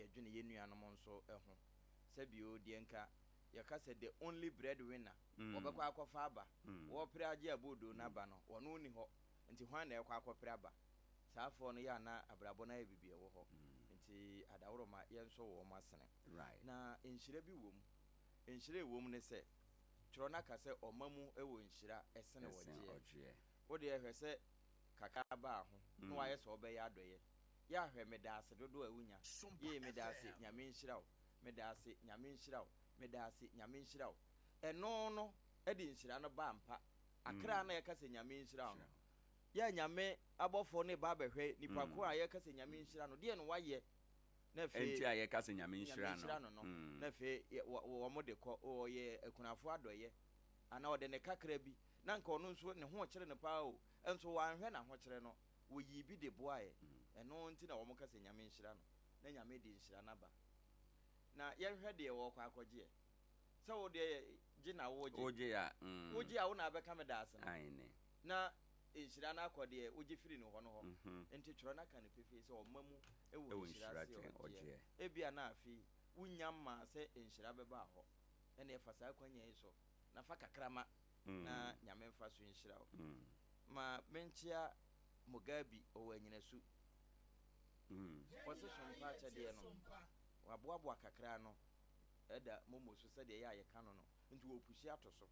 Yɛdwene yɛn nuanom nso ho. Sɛbio deɛ nka yɛka sɛ the only bread winner, wɔbɛkɔ akɔfa aba, wɔrepere agye aboodoo no aba no, ɔno nni hɔ, nti hwan na ɛrekɔ akɔpere aba? Saa afoɔ no yɛ a na abrabɔ no ayɛ biribi ɛwɔ hɔ, nti adaworoma yɛnsɔ wɔn asene. Na nhyira bi wɔ mu. Nhyira a ɛwɔ mu ne sɛ, twerɛ no aka sɛ ɔma mu wɔ nhyira sene ɔgyeɛ. Wo deɛ hwɛ sɛ kakra baa ho na wayɛ sɛ ɔbɛyɛ adɔeɛ. Yɛ a hwɛ medaase dodoɔ a wonya. Yee medaase Nyame nhyira wo. Medaase Nyame nhyira wo. Medaase Nyame nhyira wo. Ɛno no de nhyira no ba ampa. Akra no a yɛka sɛ Nyame nhyira wo no, yɛ a Nyame abɔfoɔ no reba abɛhwɛ nipa ko a yɛka sɛ Nyame nhyira no, deɛ na wayɛ na afei Enti a yɛka sɛ Nyame nhyira no no, na afei wɔn de kɔ, ɔyɛ akunafoɔ adɔeɛ anaa ɔde ne kakra bi, na nka ɔno nso ne ho rekyere no paa o, nso wanhwɛ n'ahokyerɛ no, wɔyii bi de boaeɛ. Ɛno nti na wɔka sɛ Nyame nhyira no, na Nyame de nhyira no aba. Na yɛnhwɛ deɛ wɔrekɔ akɔgyeɛ. Sɛ wo deɛ gye na wogye. Wogye a, Wogye a wo na abɛka me daase no. Na nhyira no akɔ deɛ wogye firi no hɔ no hɔ. Nti twerɛ no aka no pefee sɛ ɔma mu wɔ nhyira se ɔgyeɛ. Ebia na afei wonnya mmaa sɛ nhyira bɛba hɔ. Ɛnneɛ fa saa kwanya yi so na fa kakra ma na Nyame mfa so nhyira wo. Ma menkyea Mugabe ɔwɔ Anyinasu. Wɔse sompa akyɛdeɛ no waboaboa kakra ano da momo so sɛdeɛ ɛyɛ a yɛka no no nti wɔpushi ato so.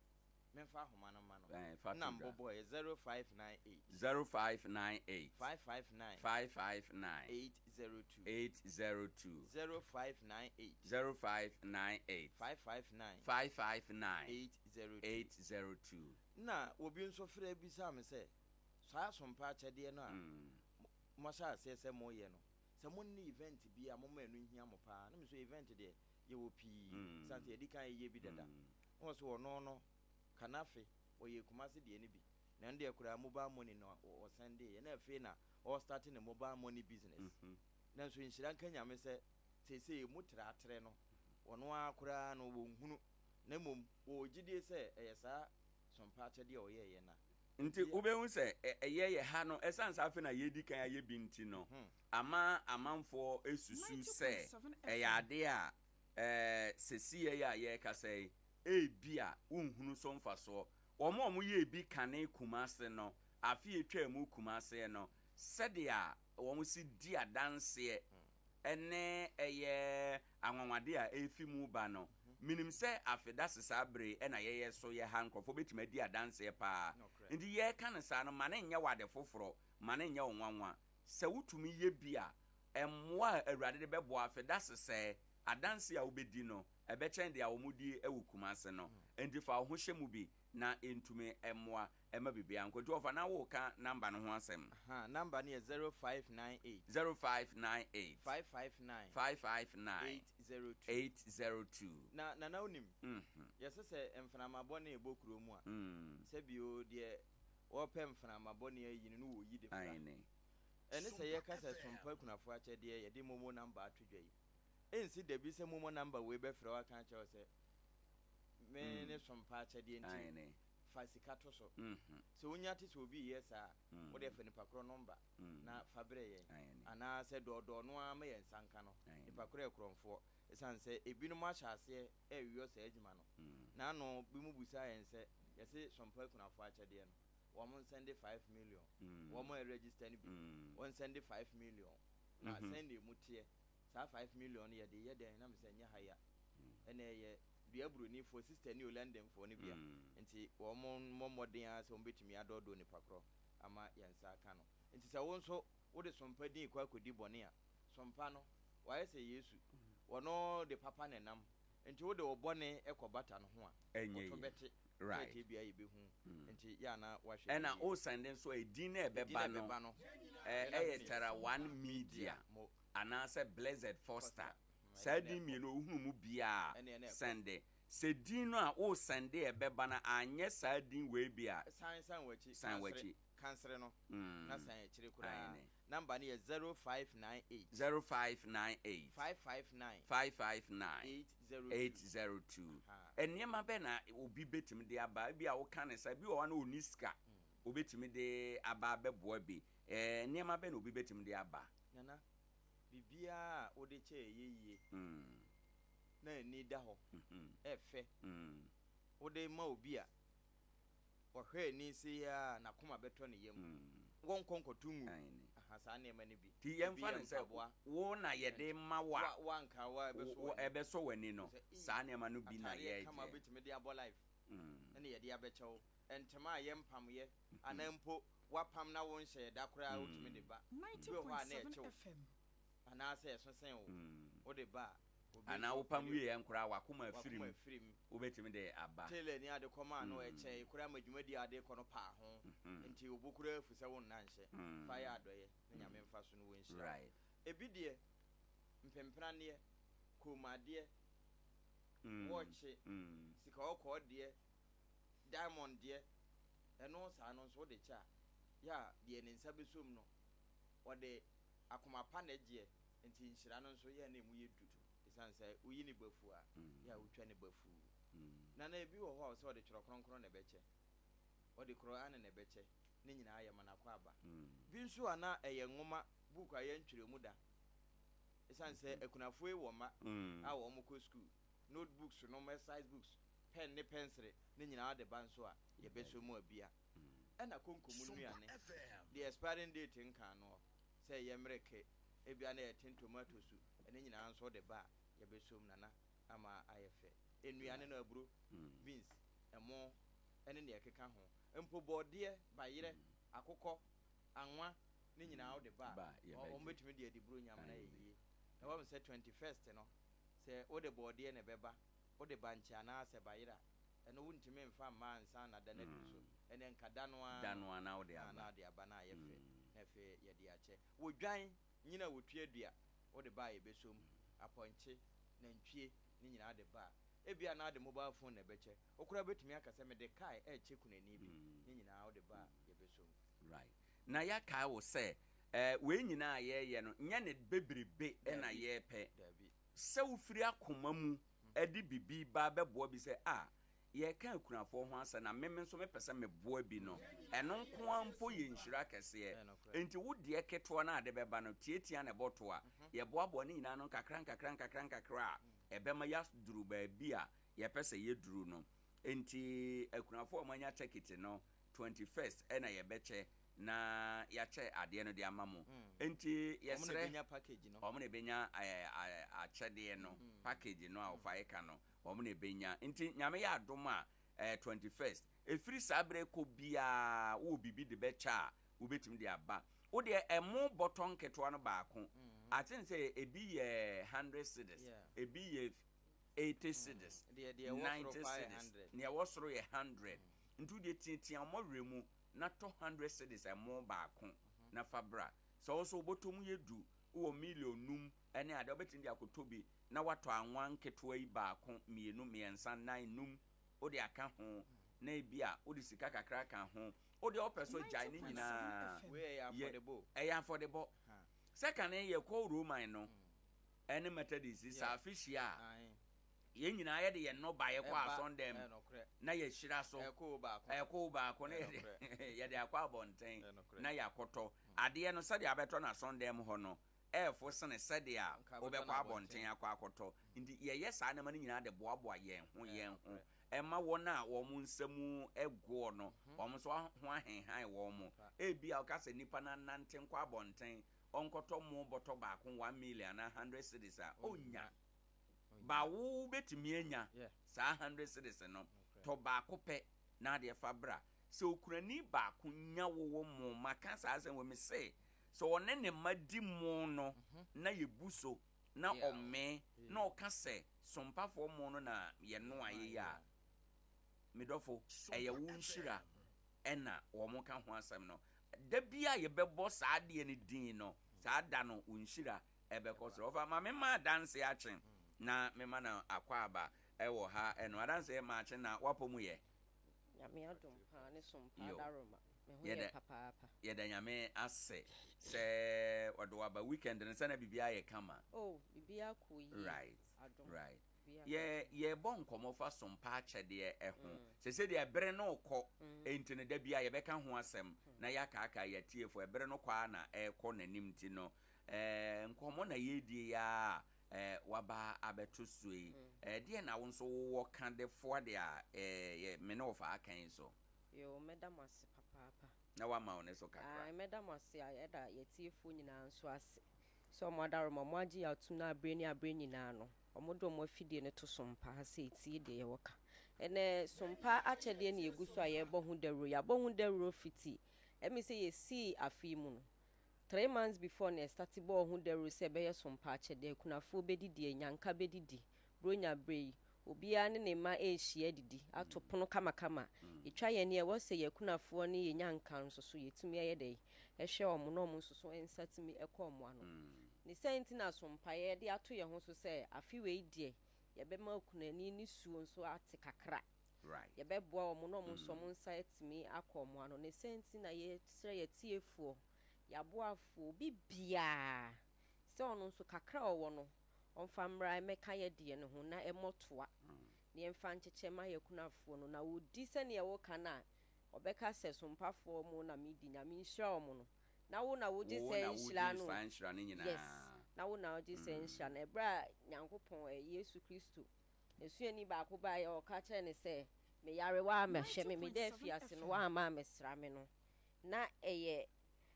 Memfa ahoma no mma no. Fa to Nna dwa. mbobɔ yɛ 0598. 0598. 559. 559. 802. 802. 0598. 0598. 559. 559. 802. 802. Nna obi nso frɛ bisaa me sɛ, Saa asompa akyɛdeɛ no a moahyɛ aseɛ sɛ moreyɛ no, sɛ monne event bi a momma ɛno nhia mo paa? Na me nso event deɛ yɛwɔ pii, sane sɛ yɛadi kan yɛ bi dada. Na ɔse ɔno no Kanafe ɔyɛɛ Kumasi deɛ no bi, na ɛno deɛ koraa mobile money na ɔsɛndeeɛ, na afei na ɔrestarte ne mobile money business. Nanso nhyira nka Nyame sɛ seesei ɛmu trɛatrɛ no, ɔno ara koraa no wɔnhunu, na mmom wɔwɔ gyidie sɛ ɛyɛ saa sompa akyɛdeɛ a ɔyɛeɛ no a. Nti wobɛhu sɛ ɛyɛ yɛ ha no, ɛsiane sɛ afei na yɛredi kan ayɛ bi nti no, ama amanfoɔ susu sɛ ɛyɛ adeɛ a sɛsiiɛ yi a yɛrekasa yi, ebia wonhunu so mfasoɔ. Wɔn a wɔyɛɛ bi kane Kumase no, afe a ɛtwaa mu Kumase no, sɛdeɛ wɔsi di adanseɛ ne ɛyɛ anwanwadeɛ a ɛrefi mu ba no, menim sɛ afe dase saa bere yi na yɛyɛ so yɛ ha, nkurɔfoɔ bɛtumi adi adanseɛ paa. Nti yɛreka no saa no, ma no nyɛ wo ade foforɔ, ma no nyɛ wo nwanwa. Sɛ wotumi yɛ bi a, mmoa a Awurade de bɛboa afe dase sɛɛ, adanseɛ a wobɛdi no, ɛbɛkyɛn deɛ a wɔdi wɔ Kumase no. Nti fa wo ho hyɛ mu bi na ɛntumi mmoa ɛma biribiara nkɔ. Nti wɔfa na woka number no ho asɛm. Aha, number no yɛ 0598. 0598. 559. 559. 802. 802. Na Nana wonim, yɛse sɛ mframa bɔne bɔ kuro mu a, sɛbio deɛ wɔpɛ mframa bɔne ayi no no wɔyi de fra. Ɛne sɛ yɛka sɛ sompa akunafoɔ akyɛdeɛ yɛde momo number ato dwa yi. Ɛnsi da bi sɛ momo number wei bɛfrɛ wo aka akyerɛ wo sɛ me ne sompa akyɛdeɛ nti fa sika to so. Sɛ wonya te sɛ obi reyɛ saa a, wo deɛ fa nipa korɔ number na fa brɛ yɛn. Anaasɛ dɔɔdɔɔ no ara ma yɛn nsa nka no. Nipa korɔ yɛ korɔmfoɔ. Ɛsiane sɛ ebinom ahyɛ aseɛ reyɔ saa adwuma no. N'ano binom bisaa yɛn sɛ yɛse sompa akunafoɔ akyɛdeɛ no, wɔn nsɛnde 5 million. Wɔn a ɛregister no bi, wɔn nsɛnde 5 million. Na sɛnea emu teɛ, saa 5 million no yɛde yɛ dɛn? Na me sɛ nyɛ ha ya. Ɛna ɛyɛ dua buronifoɔ, sister ne o Londonfoɔ no bia. Nti wɔn mmɔ mmɔden ara sɛ wɔn bɛtumi adɔɔdɔɔ nipa korɔ ama yɛn nsa aka no. Nti sɛ wo nso wode sompa din kɔ akɔdi bɔne a, sompa no, wayɛ sɛ Yesu. Wɔno de papa na ɛnam. Nti wode wo bɔne kɔ bata no ho a, woto bɛte. Right. Bia yɛbɛhu. Nti yɛ ana wahwɛ. Ɛna o sɛnde nso a edin na ɛbɛba no ɛyɛ Tara One Media anaasɛ Blessed Foster. Saa din mmienu ohunu mu biara sɛnde. Sɛ din no a o sɛnde ɛbɛba no anyɛ saa din wei bi a. San w'akyi. San w'akyi. Kansere no na san akyire koraa. Number no yɛ 0598. 0598. 559. 559. 802. 802. Nneɛma bɛ na obi bɛtumi de aba? Ebi a woka ne sa, bi wɔ hɔ na ɔni sika, obɛtumi de aba abɛboa bi. Nneɛma bɛ na obi bɛtumi de aba? Nana, Biribiara a wode kyɛ ɛyɛ yie na ani da hɔ, ɛfɛ. Wode ma obi a, ɔhwɛ ani sei ara a, n'akoma bɛtɔ ne yam. Wɔnkɔ nkɔto ngu. Aha, saa nneɛma no bi. Nti Ebi yɛmfa yɛ no sɛ mpaboa. wo na yɛde ma wo a, Wo anka wo a ɛbɛsɔ w'ani. ɛbɛsɔ w'ani no, Sɛ, ei, saa nneɛma no bi na ataadeɛ kama yɛgye. wobɛtumi de abɔ life ɛna yɛde abɛkyɛ wo. Ntoma a yɛmpameɛ anaa mpo woapam na wonhyɛɛ da koraa wotumi de ba. Bi wɔ hɔ a na ɛkye wo anaasɛ ɛso sen wo, wode ba a, obi Anaa nso wopam de wieɛ koraa w'akoma afiri w'akoma mu, afiri mu. wobɛtumi de aba. Tailor ni ade kɔmaa no ɛkyɛe koraa ma dwumadi a ade rekɔ no paa ho nti wo bo koraa afu sɛ wonna nhyɛ. Fa yɛ adɔeɛ na Nyame mfa so no wɔnhyira wo. Ebi deɛ, mpempraneɛ, kɔnmuadeɛ, wɔɔkye, sika ɔkɔɔ deɛ, diamond deɛ, ɛno saa no nso wode kyɛ a, yɛ a deɛ ne nsa bɛsɔ mu no, ɔde akoma pa na ɛgyeɛ, nti nhyira no nso yɛ a na ɛmu yɛ du, ɛsiane sɛ woyi ne bafuu a, yɛ a wotwa ne bafuu. Nana, ebi wɔ hɔ a ɔsɛ ɔde twerɛ kronkron na ɛbɛkyɛ, ɔde Qur'aan na ɛbɛkyɛ, ne nyinaa yɛ ma no akwaaba. Bi nso a na ɛyɛ nwoma, book a yɛntwerɛ mu da, ɛsiane sɛ akunafoɔ yi wɔ mma a wɔkɔ sukuu, notebooks nom, exercise books, pɛn ne pɛnsere ne nyinaa de ba nso a, yɛbɛsɔ mu abia. Ɛna konko mu nnuane, deɛ expiring date nka anoɔ, sɛ ɛyɛ mmereke, ebia na ɛyɛ tin tomato su, ɛne nyinaa nso wode ba a, yɛbɛsɔ mu nana ama ayɛ fɛ. Nnuane no, aburo, beans, ɛmo, ɛne deɛ ɛkeka ho. Mpo bɔɔdeɛ, bayerɛ, akokɔ, anwa, ne nyinaa wode ba a, wɔbɛtumi de adi Buronya ama no ayɛ yie. Na woahu sɛ 21st no, sɛ wode bɔɔdeɛ na ɛbɛba, wode bankye anaasɛ bayerɛ a, ɛno wontumi mfa mma ansa na da no aduru so. Ɛnneɛ nka da no ara Da no ara na wode na aba. na wode aba na ayɛ fɛ, na afei yɛde akyɛ. Wodwan nyini a wɔtua dua, wode ba a yɛbɛsɔ mu. Apɔnkye, nantwie, ne nyinaa de ba a, ebia na wode mobile phone na ɛbɛkyɛ. Wo koraa wobɛtumi aka sɛ mede kaa rekyɛ kunani bi, ne nyinaa wode ba a yɛbɛsɔ mu. Right. Na yɛakae wo sɛ, eh, wei nyinaa a yɛreyɛ no, nyɛ ne bebrebe na Daabi, yɛrepɛ. daabi. Sɛ wofiri akoma mu de biribi ba bɛboa bi sɛ, Ah, yɛreka akunafoɔ ho asɛm na me nso mepɛ sɛ meboa bi no, ɛno nko ara mpo yɛ nhyira kɛseɛ. Enti wo deɛ ketewa no a de bɛba no, tiatia na ɛbɔto a, yɛboaboa ne nyinaa ano nkakra nkakra nkakra nkakra a, ɛbɛma yɛaduru baabi a yɛpɛ sɛ yɛduru no. Enti akunafoɔ a wɔanya tekiti no, 21st na yɛbɛkyɛ na yɛakyɛ adeɛ no de ama mo. Enti Wɔn na yɛsrɛ, ɛbɛnya package no. wɔn na ɛbɛnya akyɛdeɛ no, package no a wɔfa ɛka no, wɔn na ɛbɛnya. Nti Nyame yɛ adom a, 21st, ɛfiri saa berɛ kɔ biara wowɔ biribi de bɛkyɛ a, wobɛtumi de aba. Wo deɛ ɛmo bɔtɔ nketewa no baako, I think sɛ ebi yɛ 100 cedis, ebi yɛ 80 cedis, 90 cedis, nea ɛwɔ soro yɛ 100. Nti wo deɛ tiatia wɔn awerɛ mu na tɔ 100 cedis ɛmo baako na fa bra. Sɛ wo nso wo bɔtɔ mu yɛ du, wowɔ million num ne adeɛ a, wobɛtumi de akɔtɔ bi na woatɔ anwa nketewa yi baako, mmienu, mmiɛnsa, nnan, num, wode aka ho na ebia wode sika kakra aka ho. Wo deɛ wopɛ so gyae ne nyinaa yɛ, ɛyɛ afɔdebɔ. Sɛ kane yɛkɔ Roman no ne Methodist saa afe hyia a, yɛn nyinaa yɛde yɛn nnɔbaeɛ kɔ asɔndɛm na yɛahyira so, ɛkoo baako na yɛde akɔ abɔnten na yɛakɔtɔ adeɛ no. Sɛdeɛ abɛtɔ no asɔndɛm hɔ no ɛɛfo sene sɛdeɛ wobɛkɔ abɔnten akɔ akɔtɔ. Nti yɛyɛ saa nneɛma no nyinaa de boaboa yɛn ho yɛn ho, ɛma wɔn a wɔn nsa mu goɔ no, wɔn nso ho ahenhan wɔn. Ebia woka sɛ nipa no anante nkɔ abɔnten ɔnkɔtɔ mo bɔtɔ baako 1 million anaa 100 cedis a, ɔnnya. Ba wo wobɛtumi anya saa 100 cedis no, tɔ baako pɛ na adeɛ fa bra. Sɛ okunani baako nya wo wɔ mo, maka saa asɛm wɔ mi se, sɛ ɔne ne mma di mo no na yɛbu so na ɔmee na ɔka sɛ sompafoɔ mo no na yɛnoa yɛyi a, medɔfo, ɛyɛ wo nhyira ɛna wɔn ka ho asɛm no. Da bi a yɛbɛbɔ saa adeɛ no din no, saa da no wo nhyira ɛbɛkɔ soro. Ɔfa ma mema adanse akye na mema no akɔ aba ɛwɔ ha. Ɛno adanse maakye na wapɔ mu yɛ. Nyame adom paa ne som paa. Yo. Daroma me ho Yɛda yɛ papaapa. Yɛda Nyame ase sɛ ɔde waba. Weekend no sɛ na biribiara yɛ kama? Oh, biribiara kɔ yie. Adom. Biribiara. Yɛbɔ nkɔmmɔ fa sompa akyɛdeɛ ɛho sɛ sɛdeɛ ɛberɛ no kɔ, enti no da bia yɛbɛka ho asɛm na yɛakaaka yɛatiefo. Ɛberɛ no kɔ a na ɛrekɔ n'anim, nti no Ɛɛ, nkɔmmɔ na yɛredie yi ara a ɛɛ, waba abɛto so yi. Ɛɛ, deɛn na wo nso wowɔ ka de foa deɛ a ɛɛ, yɛ, me ne wo fa aka yi so? Yoo, mɛda mo ase papaapa. Na woama wo nne so kakra. Ae, mɛda mo ase, a yɛda yɛatiefoɔ nyinaa nso ase sɛ wɔn adaworoma, wɔn agye yɛn atom na aberɛ ne aberɛ nyinaa no, wɔde wɔn afidie no to Sompa ha sɛ yɛtie deɛ yɛwɔ ka. Ɛnnɛ, Sompa akyɛdeɛ na yɛgu so a yɛrebɔ ho dawuro. Yɛabɔ ho dawuro fiti ɛme sɛ yɛsii afe yi mu no. 3 months before na yɛstarte bɔɔ ho dawuro sɛ ɛbɛyɛ Sompa akyɛdeɛ. Akunafoɔ bɛdidi, anyanka bɛdidi, Buronya berɛ yi, obiara ne ne mma rehyia adidi, ato pono kamakama. Yɛtwa yɛn ani a, ɛwɔ sɛ yɛn akunafoɔ ne yɛn nyanka nso so yɛtumi yɛ dɛn? Hwɛ wɔn na wɔn nso so nsa tumi kɔ wɔn ano. Ne saa nti na Sompa yɛde ato yɛn ho so sɛ afe wei deɛ yɛbɛma okunani ne suo nso ate kakra. Yɛbɛboa wɔn na wɔn nso wɔn nsa atumi akɔ wɔn ano. Ne saa nti na yɛsrɛ yɛn atiefoɔ, yɛn aboafoɔ, obi biara sɛ ɔno nso kakra a ɔwɔ no, ɔmfa mmra mmɛka yɛn deɛ no ho na ɛmmɔ toa na yɛmfa nkyekyɛ ma yɛn akunafoɔ no. Na wɔdi sɛdeɛ woka no a, ɔbɛka sɛ, Sompafoɔ mo na medi, Nyame nhyira wɔn no. Na wo na wogye Wo saa na nhyira wogye no. saa nhyira no Yes, nyinaa. na wo na wogye saa nhyira no. Ɛberɛ a Nyankopɔn, eh, Yesu Kristo, n'asuani baako baeɛ a ɔka kyerɛɛ no sɛ, Meyare woammɛhwɛ me, meda afiase no woamma ammɛsra me no, na ɛyɛ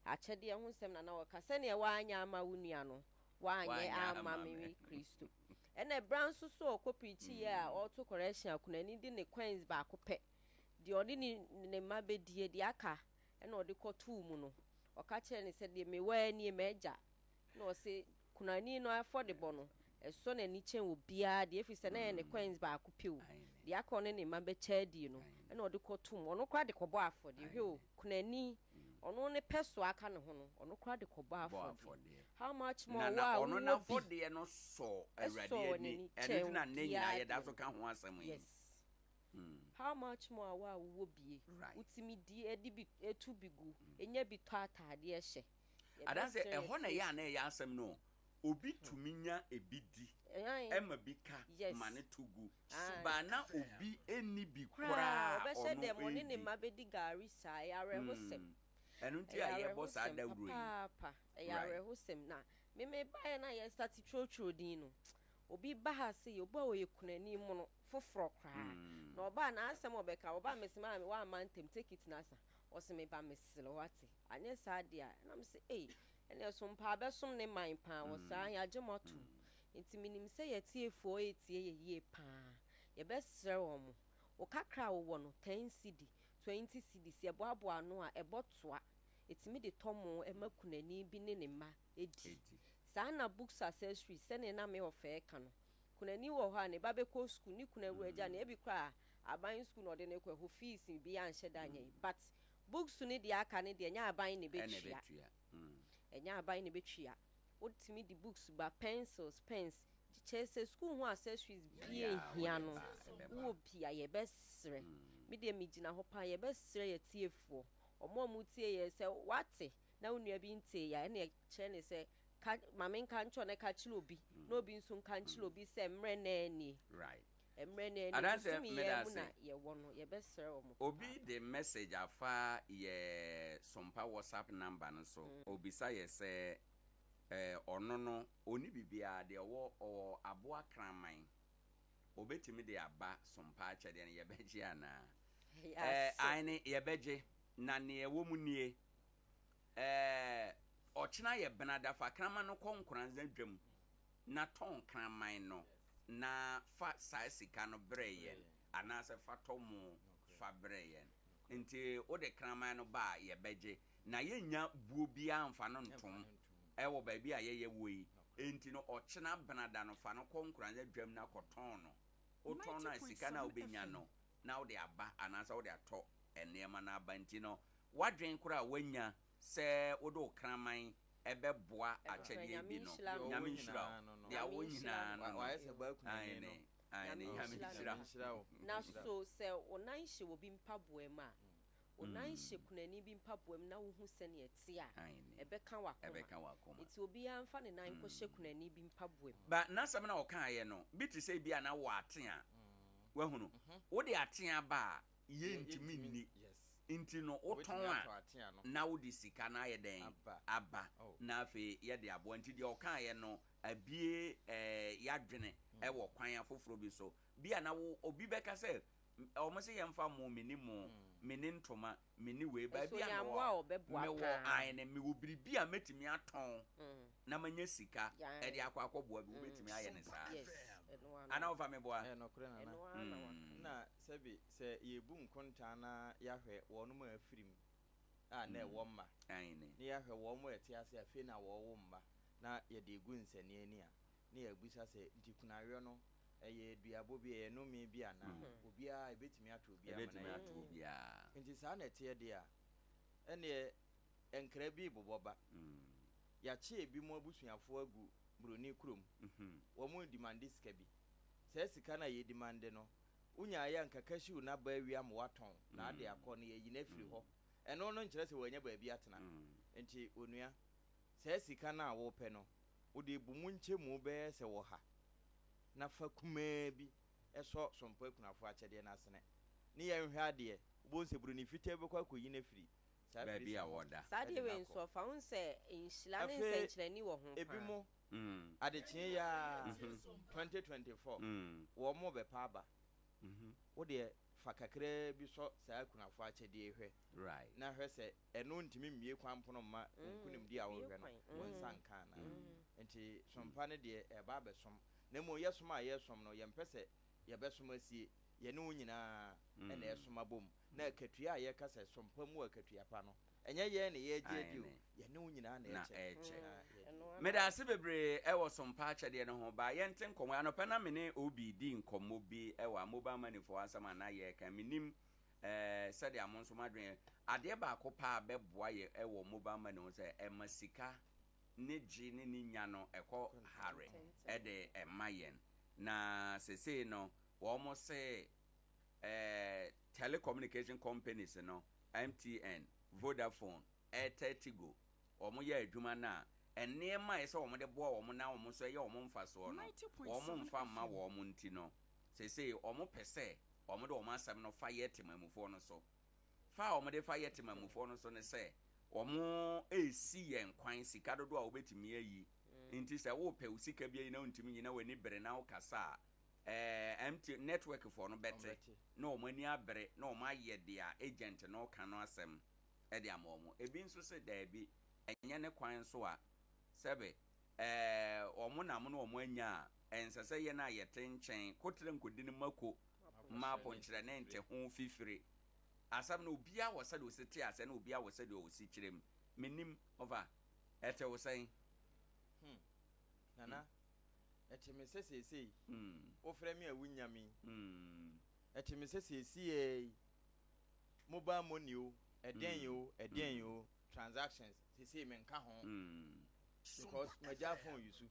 akyɛdeɛ ho nsɛm na na ɔka, sɛdeɛ woanyɛ amma wo nua no, woanyɛ amma me Kristo. Ɛna ɛberɛ nso so a ɔkɔ preachiiɛ a ɔreto correction a kunani de ne coins baako pɛ, deɛ ɔne ne ne mma bɛdie, deɛ aka ɛna ɔde kɔtoo mu no, ɔka kyerɛɛ no sɛ, deɛ mewɔ ara nie, m'agya. Na ɔse kunani no afɔdebɔ no, ɛsɔ n'ani kyɛn obiara deɛ, ɛfiri sɛ na ɛyɛ ne coins baako pɛ o, deɛ aka ɔne ne mma bɛkyɛ adie no, ɛna ɔde kɔtoo mu. Ɔno koraa de kɔbɔ afɔdeɛ. Hwɛ o, kunani, ɔno ne pɛ so aka ne ho no, ɔno koraa de kɔbɔ afɔdeɛ. How much more Na wo na a ɔno wowɔ bi n'afɔdeɛ no sɔ Awurade ɛsɔɔ ani. n'ani Ɛno nti kyɛn na nnɛ nyinaa obiara yɛda deɛ so no. ka ho asɛm yi. Yes. How much more wo a wowɔ bie, wotumi di, ɛde bi, ɛtu bi gu, ɛnya bi tɔ ataadeɛ hyɛ. Adanse Yɛbɛsrɛ ɛhɔ na yɛtie. ɛyɛ a na ɛyɛ asɛm no o. Obi tumi nya ebi di ɛma bi ka ma no to gu. But na obi nni bi Koraa, koraa a ɔbɛhyɛ ɔno dɛm, ɔne ne redi. mma bɛdi gari saa, ɛyɛ awerɛhosɛm. Ɛno nti Ɛyɛ a yɛbɔ saa awerɛhosɛm dawuro yi. papaapa, ɛyɛ awerɛhosɛm. Na me mebaeɛ no a yɛstarte twerɛtwerɛ din no, obi ba ha sei, obi a ɔyɛ kunani mono, foforɔ koraa. Na ɔbaa n'asɛm a ɔbɛka, ɔbaa mese maame woamma ntɛm, take it no asa. Ɔse meba mesrɛ wo ate, anyɛ saa deɛ a, ɛna mese ei, ɛneɛ so mpaa bɛsom ne man paa wɔ saa, yɛagye mo atom. Nti menim sɛ yɛatiefoɔ retie yɛ yie paa. Yɛbɛsrɛ wɔn, wo kakra a wowɔ no, 10 cedi, 20 cedis, yɛboaboa ano a, ɛbɔ toa. Ɛtumi de tɔ mo ma kunani bi ne ne mma di. Saa na books accessories, sɛdeɛ na me ɔfɛ reka no, kunani wɔ hɔ a, ne ba bɛkɔ sukuu, ne kunu awu agya no, ebi koraa a, aban sukuu na ɔde no kɔ, ɛhɔ fees bi anhyɛ da anyɛ yi, but books no deɛ aka no deɛ, ɛnyɛ aban na ɛbɛtua. Ɛnyɛ aban na ɛbɛtua. Wotumi de books ba, pencils, pens, kyerɛ sɛ sukuu ho accessories bi a ɛhia no, wowɔ bi a, yɛbɛsrɛ. Me deɛ megyina hɔ paa, yɛbɛsrɛ yɛn atiefoɔ, wɔn a wɔtie yɛn sɛ woate na wo nua bi ntee a, ɛnna kyerɛ no sɛ, ka, ma menka nkyerɛ wo na ka kyerɛ obi, na obi nso nka nkyerɛ obi sɛ mmerɛ no ara nie. Mmerɛ no ara nie, Adanse, bosome yi meda ara mu na ase. yɛwɔ no, yɛbɛsrɛ wɔn Obi papaapa. de message afa yɛ Sompa WhatsApp number no so. Obisa yɛ sɛ eh, ɔno no ɔnni biribiara, deɛ ɔwɔ, ɔwɔ aboa kraman, ɔbɛtumi de aba Sompa akyɛdeɛ no, yɛbɛgye anaa? Ɛyɛ Eh, asɛm. aane, yɛbɛgye, na neɛ ɛwɔ mu nie, Eh, ɔkyena yɛ benada, fa kraman no kɔ Nkoranza dwam na tɔn kraman no na fa saa sika no brɛ yɛn anaasɛ fa tɔ mo fa brɛ yɛn. Nti wode kraman no ba a yɛbɛgye na yɛnnya buo biara mfa no ntom wɔ baabi a yɛyɛ wɔ yi. Nti no ɔkyena benada no fa no kɔ Nkoranza dwam na kɔtɔn no. Wotɔn no a sika no a wobɛnya no na wode aba anaasɛ wode atɔ nneɛma no aba. Nti no w'adwene koraa a woanya sɛ wode wo kraman bɛboa akyɛdeɛ bi no, Nyame nhyira wo. Deɛ wowɔ nyinaa no no, aane, aane, Nyame nhyira wo. Na so sɛ wo nan hyɛ obi mpaboa mu a, wo nan hyɛ kunani bi mpaboa mu na wohu sɛnea ɛte a, ɛbɛka w'akoma. Enti obiara mfa ne nan nkɔhyɛ kunani bi mpaboa mu. Ba n'asɛm no a ɔkaeɛ no bi te sɛ ebia na wowɔ atea, wahunu, wode atea ba a, yɛntumi nni. Nti no Wobɛtumi wotɔn a atɔ atea no. na wode sika no ayɛ dɛn? Aba. Aba. Oh. Na afei yɛde aboa. Nti deɛ ɔkaeɛ no abue eh, yɛadwene wɔ kwan afoforɔ bi so. Bi a na wo, obi bɛka sɛ, wɔn se yɛmfa mo, menni mo, menni ntoma, menni wei. Nso Baabi a ɔnya mewɔ, mmoa a ɔbɛboa mewɔ, paa. aane, mewɔ biribi a mɛtumi atɔn na manya sika Yeah. de akɔ akɔboa bi. Wobɛtumi ayɛ no saa. Yes, ɛno ara no. Anaa wofa me boa? Ɛyɛ nokorɛ Nana. Ɛno ara na waka. Na sɛbe sɛ yɛrebu nkontaa na yɛahwɛ wɔnom a afiri mu a na ɛwɔ mma, Aane. na yɛahwɛ wɔn a ɛte ase a afei na wɔrewo mma na yɛde regu nsania ani a, na yɛabisa sɛ, nti kunaweɔ no, ɛyɛ duabɔ bi, ɛyɛ nnome bi anaa? Obiara, ɛbɛtumi ato obiara ma no Ɛbɛtumi ayɛ ato yie. obiara. Nti saa na ɛteɛ deɛ a, ɛnneɛ nkra bi rebobɔ ba. Yɛakye ebinom abusuafoɔ agu buroni kurom. Wɔredimande sika bi. Saa sika no a yɛredimande no, wonyaeɛ a anka cashew no aba awie ama woatɔn na ade akɔ no, yɛayi no afiri hɔ. Ɛno no nkyerɛ sɛ wannya baabi atena. Nti onua, saa sika no a worepɛ no, wode bu mu nkyɛmu bɛyɛ sɛ ɔha na fa kumaa bi sɔ Sompa Akunafoɔ akyɛdeɛ no asene ne yɛnhwɛ adeɛ. Wobɛhu sɛ buroni fitaa bi bɛkɔ akɔyi no afiri saa Baabi firisa a hɔ wɔda. Saa de adeɛ no wei akɔ. nso ɔfa ho sɛ nhyira ne Afei, nsɛnkyerɛnne wɔ ho paa. ebinom, adekyee yi ara, 2024, wɔrebɛpa aba. Wo deɛ, fa kakraa bi sɔ saa akunafoɔ akyɛdeɛ yi hwɛ, na hwɛ sɛ ɛno ntumi mmue kwan pono mma wo nkonimdie a worehwɛ no, wo nsa nka anaa. Enti som pa no deɛ, ɛreba abɛsom. Na mmom yɛsom a yɛresom no, yɛmpɛ sɛ yɛbɛsom asie. Yɛne wo nyinaa na ɛresom abom. Na akatua a yɛka sɛ som pa mu akatua pa no, ɛnyɛ yɛn na yɛregye adi o, yɛne wo nyinaa na Na ɛrekyɛ. ɛrekyɛ. Na yɛadi. Meda ase bebree wɔ som pa akyɛdeɛ no ho. Baa yɛnte nkɔmmɔ yi. Anɔpa na me ne Obi redi nkɔmmɔ bi wɔ a mobile money foɔ asɛm a na yɛreka. Mennim eh, sɛdeɛ mo nso mo adwene yɛ. Adeɛ baako paa a bɛboa yɛ wɔ mobile money ho sɛ ɛma sika ne gye ne ne nya no ɛkɔ hare de ma yɛn. Na sesei no wɔn se eh, telecommunication companies no, MTN, Vodafone, Airtel Tigo, wɔn yɛ adwuma no a, nneɛma a ɛsɛ wɔn de boa wɔn na wɔn nso ɛyɛ wɔn mfasoɔ no, wɔn mfa mma wɔn nti no, sesei wɔn pɛ sɛ wɔn de wɔn asɛm no fa yɛ temamufoɔ no so. Fa a wɔde fa yɛ temamufoɔ no so ne sɛ, wɔresi yɛn kwan sika dodoɔ a wobɛtumi ayi. Nti sɛ wopɛ wo sika bi ayi na wontumi nyi na w'ani bere na wokasa a, ɛɛ MT network foɔ no bɛte na wɔn ani abere na wɔn ayɛ deɛ agent no ka no asɛm de ama wɔn. Ebi nso se daabi, ɛnyɛ ne kwan so a, sɛbe ɛɛ wɔn nam na wɔn anya a, ɛnsɛ sɛ yɛn a yɛte nkyɛn kotrɛ nkɔdi no mako mma aponkyerɛne nte ho fifire. Asɛm no obiara wɔ sɛdeɛ ɔsi te aseɛ na obiara wɔ sɛdeɛ ɔsi kyerɛ mu. Mennim, ɔfa, ɛte wo sɛn? Hmm, Nana, ɛte me sɛ seesei wofrɛ me a wunnya me yi. Ɛte me sɛ seesei yi mobile money o, ɛdɛn o, ɛdɛn o, transactions, seesei menka ho because magyaa phone use.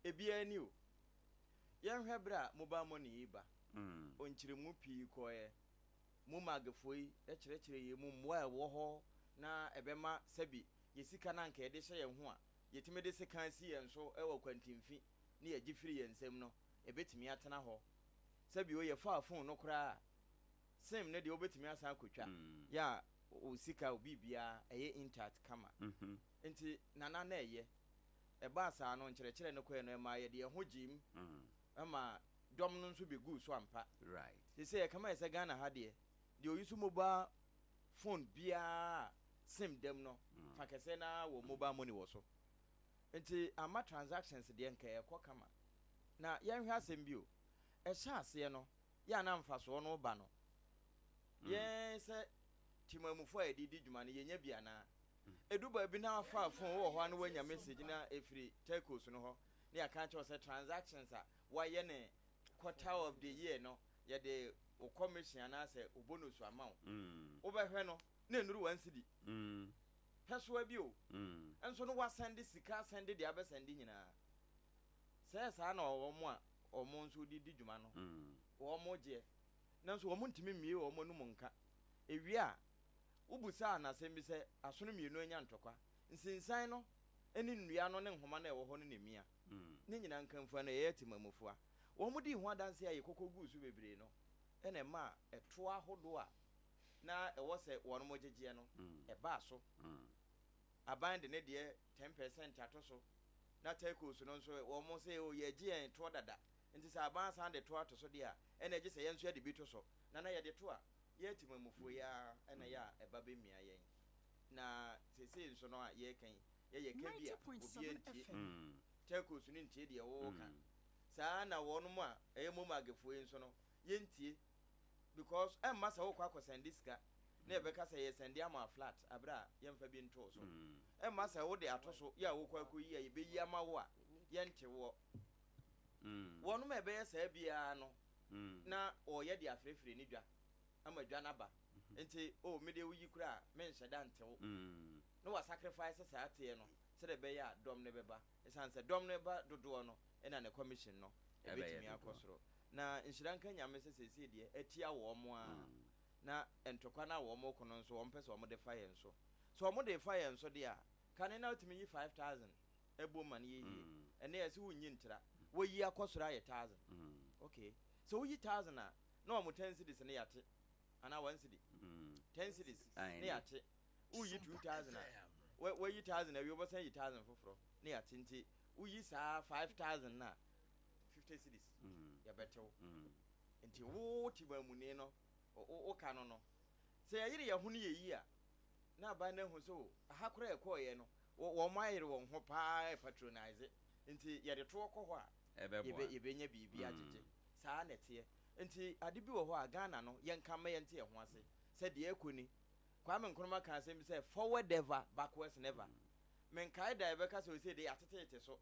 Ebiara ni o. Yɛnhwɛ bere a mobile money yi ba, nkyerɛmu pii kɔeɛ. Mumagfoɔ yi kyerɛkyerɛ yɛn mu mmoa a ɛwɔ hɔ na ɛbɛma sɛbi yɛn sika no a anka yɛde hyɛ yɛn ho a yɛtumi de sekan si yɛn so wɔ kwantimfi ne yɛgye firi yɛn nsam no, ɛbɛtumi atena hɔ. Sɛbi o, yɛfaa phone no koraa a, sim no deɛ wobɛtumi asan akɔtwa, yɛ a wo sika, wo biribiara ɛyɛ intact kama. Nti Nana na ɛyɛ. Ɛbaa saa no, nkyerɛkyerɛ no kɔɛ no, ɛmaa yɛde yɛn ho gyee mu ma dɔm no nso bɛguu so ampa. Seesei ɛkame ayɛ sɛ Ghana ha deɛ, deɛ ɔyi so mobile phone biara a sim da mu no, fa kɛseɛ no ara wɔ mobile money wɔ so. Nti amma transactions deɛ nka ɛrekɔ kama. Na yɛnhwɛ asɛm bi o, ɛhyɛ aseɛ no, yɛ a na mfasoɔ no reba no, yɛn sɛ temanmufoɔ a yɛde di dwuma no, yɛnya bi anaa? Edu baabi na wafa phone wowɔ hɔ a na woanya message na ɛfiri telcos no hɔ na yɛaka akyerɛ wo sɛ transactions a woayɛ ne quarter of the year no yɛde wo commission anaasɛ wo bonus ama wo. Wobɛhwɛ no na ɛnuru one cedi. Pɛsoa bi o. Nso no woasɛnde sika asɛnde deɛ abɛsɛnde nyinaa. Sɛ saa na wɔn a wɔn nso de di dwuma no wɔn gyeɛ. Nanso wɔn ntumi mmue wɔn anum nka. Ewie a Wobisaa no asɛm bi sɛ, Asono mmienu anya ntɔkwa. Nsensan no ne nnua no ne nhoma no a ɛwɔ hɔ no na emia. Ne nyinaa nkamfua no, ɛyɛ temamufua. Wɔdii ho adanse a yɛkɔkɔ guu so bebree no na ɛmaa ɛtoɔ ahodoɔ a na ɛwɔ sɛ wɔnom gyegyeɛ no, ɛbaa so. Aban de ne deɛ 10% ato so, na telcos no nso wɔn se o yɛgye yɛn toɔ dada, nti sɛ aban asan de toɔ ato so deɛ a, ɛna ɛgye sɛ yɛn nso yɛde bi to so. Na na yɛde to a, yɛn temamufoɔ yi ara na ɛyɛ a ɛba bɛmia yɛn. Na seesei nso no a yɛreka yi, yɛyɛ ka bi a, obiara ntie. Telcos no ntie deɛ woreka. Saa ara na wɔnom a ɛyɛ Momagfoɔ yi nso no, yɛntie. Because ɛmma sɛ wokɔ akɔsɛnde sika na yɛbɛka sɛ yɛsɛnde ama wo flat aberɛ a yɛmfa bi ntoo so. Ɛmma sɛ wode ato so yɛ a wokɔ akɔyi a yɛbɛyi ama wo a yɛnte woɔ. Wɔnom a ɛbɛyɛ saa biara no na wɔyɛ de afrɛfrɛ ne dwa ama dwa no aba. Nti oh medeɛ woyi koraa a menhyɛ da nte wo. Na wa sacrifice saa teɛ no sɛdeɛ ɛbɛyɛ a dɔm no bɛba. Ɛsiane sɛ dɔm no ba dodoɔ no na ne commission no ɛbɛtumi akɔ soro. Na nhyira nka Nyame sɛ seesei deɛ atia wɔn ara na ntɔkwa no a wɔn reko no nso wɔn pɛ sɛ wɔn de fa yɛn so. Sɛ wɔn de refa yɛn so deɛ a, kane na wotumi yi 5000 bom ma no yɛ yie. Ɛnnɛ yɛse wonnyi ntra, woayi akɔ soro ayɛ 1000. Okay, sɛ woyi 1000 a, na wɔn 10 cedis no yɛate, anaa 1 cedi, 10 cedis ne yɛate. Woyi 2000 a, woayi 1000 awie wobɛsan ayi 1000 foforɔ ne yɛate. Nti woyi saa 5000 no a, 50 cedis yɛbɛtew. Nti wo tebamuni no, wo ka no no, sɛ yɛyere yɛn ho ne yɛyi a, na aban no ahu sɛ o, aha koraa yɛkɔeɛ no, wɔn ayere wɔn ho paa patronise. Nti yɛde toɔ kɔ hɔ a, yɛbɛnya biribi agyegye. Saa na ɛteɛ. Nti ade bi wɔ hɔ a, Ghana no, yɛnka mma yɛnte yɛn ho ase sɛ deɛ ɛrekɔ ni. Kwame Nkrumah kaa asɛm bi sɛ, Forward ever, backwards never. Menkae da a yɛbɛka sɛ seesei deɛ yɛateteete so.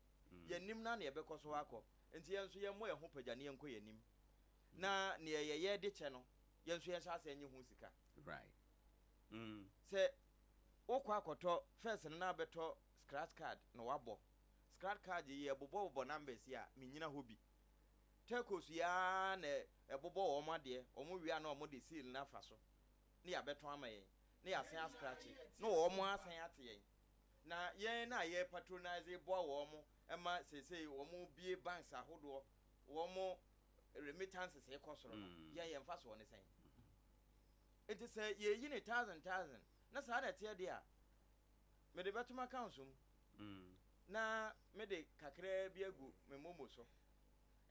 Yɛn anim no ara na yɛbɛkɔ so akɔ. Enti yɛn nso yɛmmɔ yɛn ho pagya na yɛnkɔ yɛn anim. Na nea yɛyɛ de kyɛ no, yɛn nso yɛnhyɛ aseɛ nnye ho sika. Right. Mm. Sɛ wokɔ akɔtɔ, first no na abɛtɔ scratch card na wabɔ. Scratch card yi yɛbobɔbobɔ numbers yi a, mennyina hɔ bi. Telcos yi ara na ɛbobɔ wɔn adeɛ, wɔn wie a na wɔde seal no afa so na yɛabɛtɔn ama yɛn, na yɛasan ascratche na wɔn asan ate yɛn. Na yɛn na yɛ patronise boa wɔn ma seesei wɔn bue banks ahodoɔ, wɔn remittances kɔ soro no, yɛn yɛn mfasoɔ ne sɛn? Nti sɛ yɛyi ne thousand thousand na saa na ɛteɛ deɛ a, mede bɛto m'accounts mu na mede kakraa bi agu me momo so.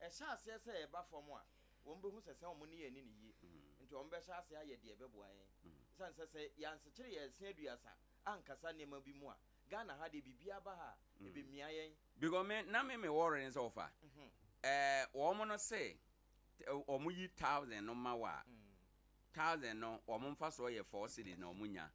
Ɛhyɛ aseɛ sɛ ɛba fam a, wɔn bɛhu sɛ sɛ wɔn ne yɛn ani ne yie. Nti wɔn bɛhyɛ aseɛ ayɛ deɛ ɛbɛboa yɛn. Ɛsiane sɛ sɛ yɛansekyere yɛn se aduasa ankasa nneɛma bi mu a, Ghana ha deɛ biribiara ba ha a, ɛbɛmia yɛn. Because me na me me worry ne sɛ ɔfa ɛɛ wɔn no se wɔn yi thousand no ma wo a thousand no wɔn mfasoɔ yɛ four cedis na wɔn nya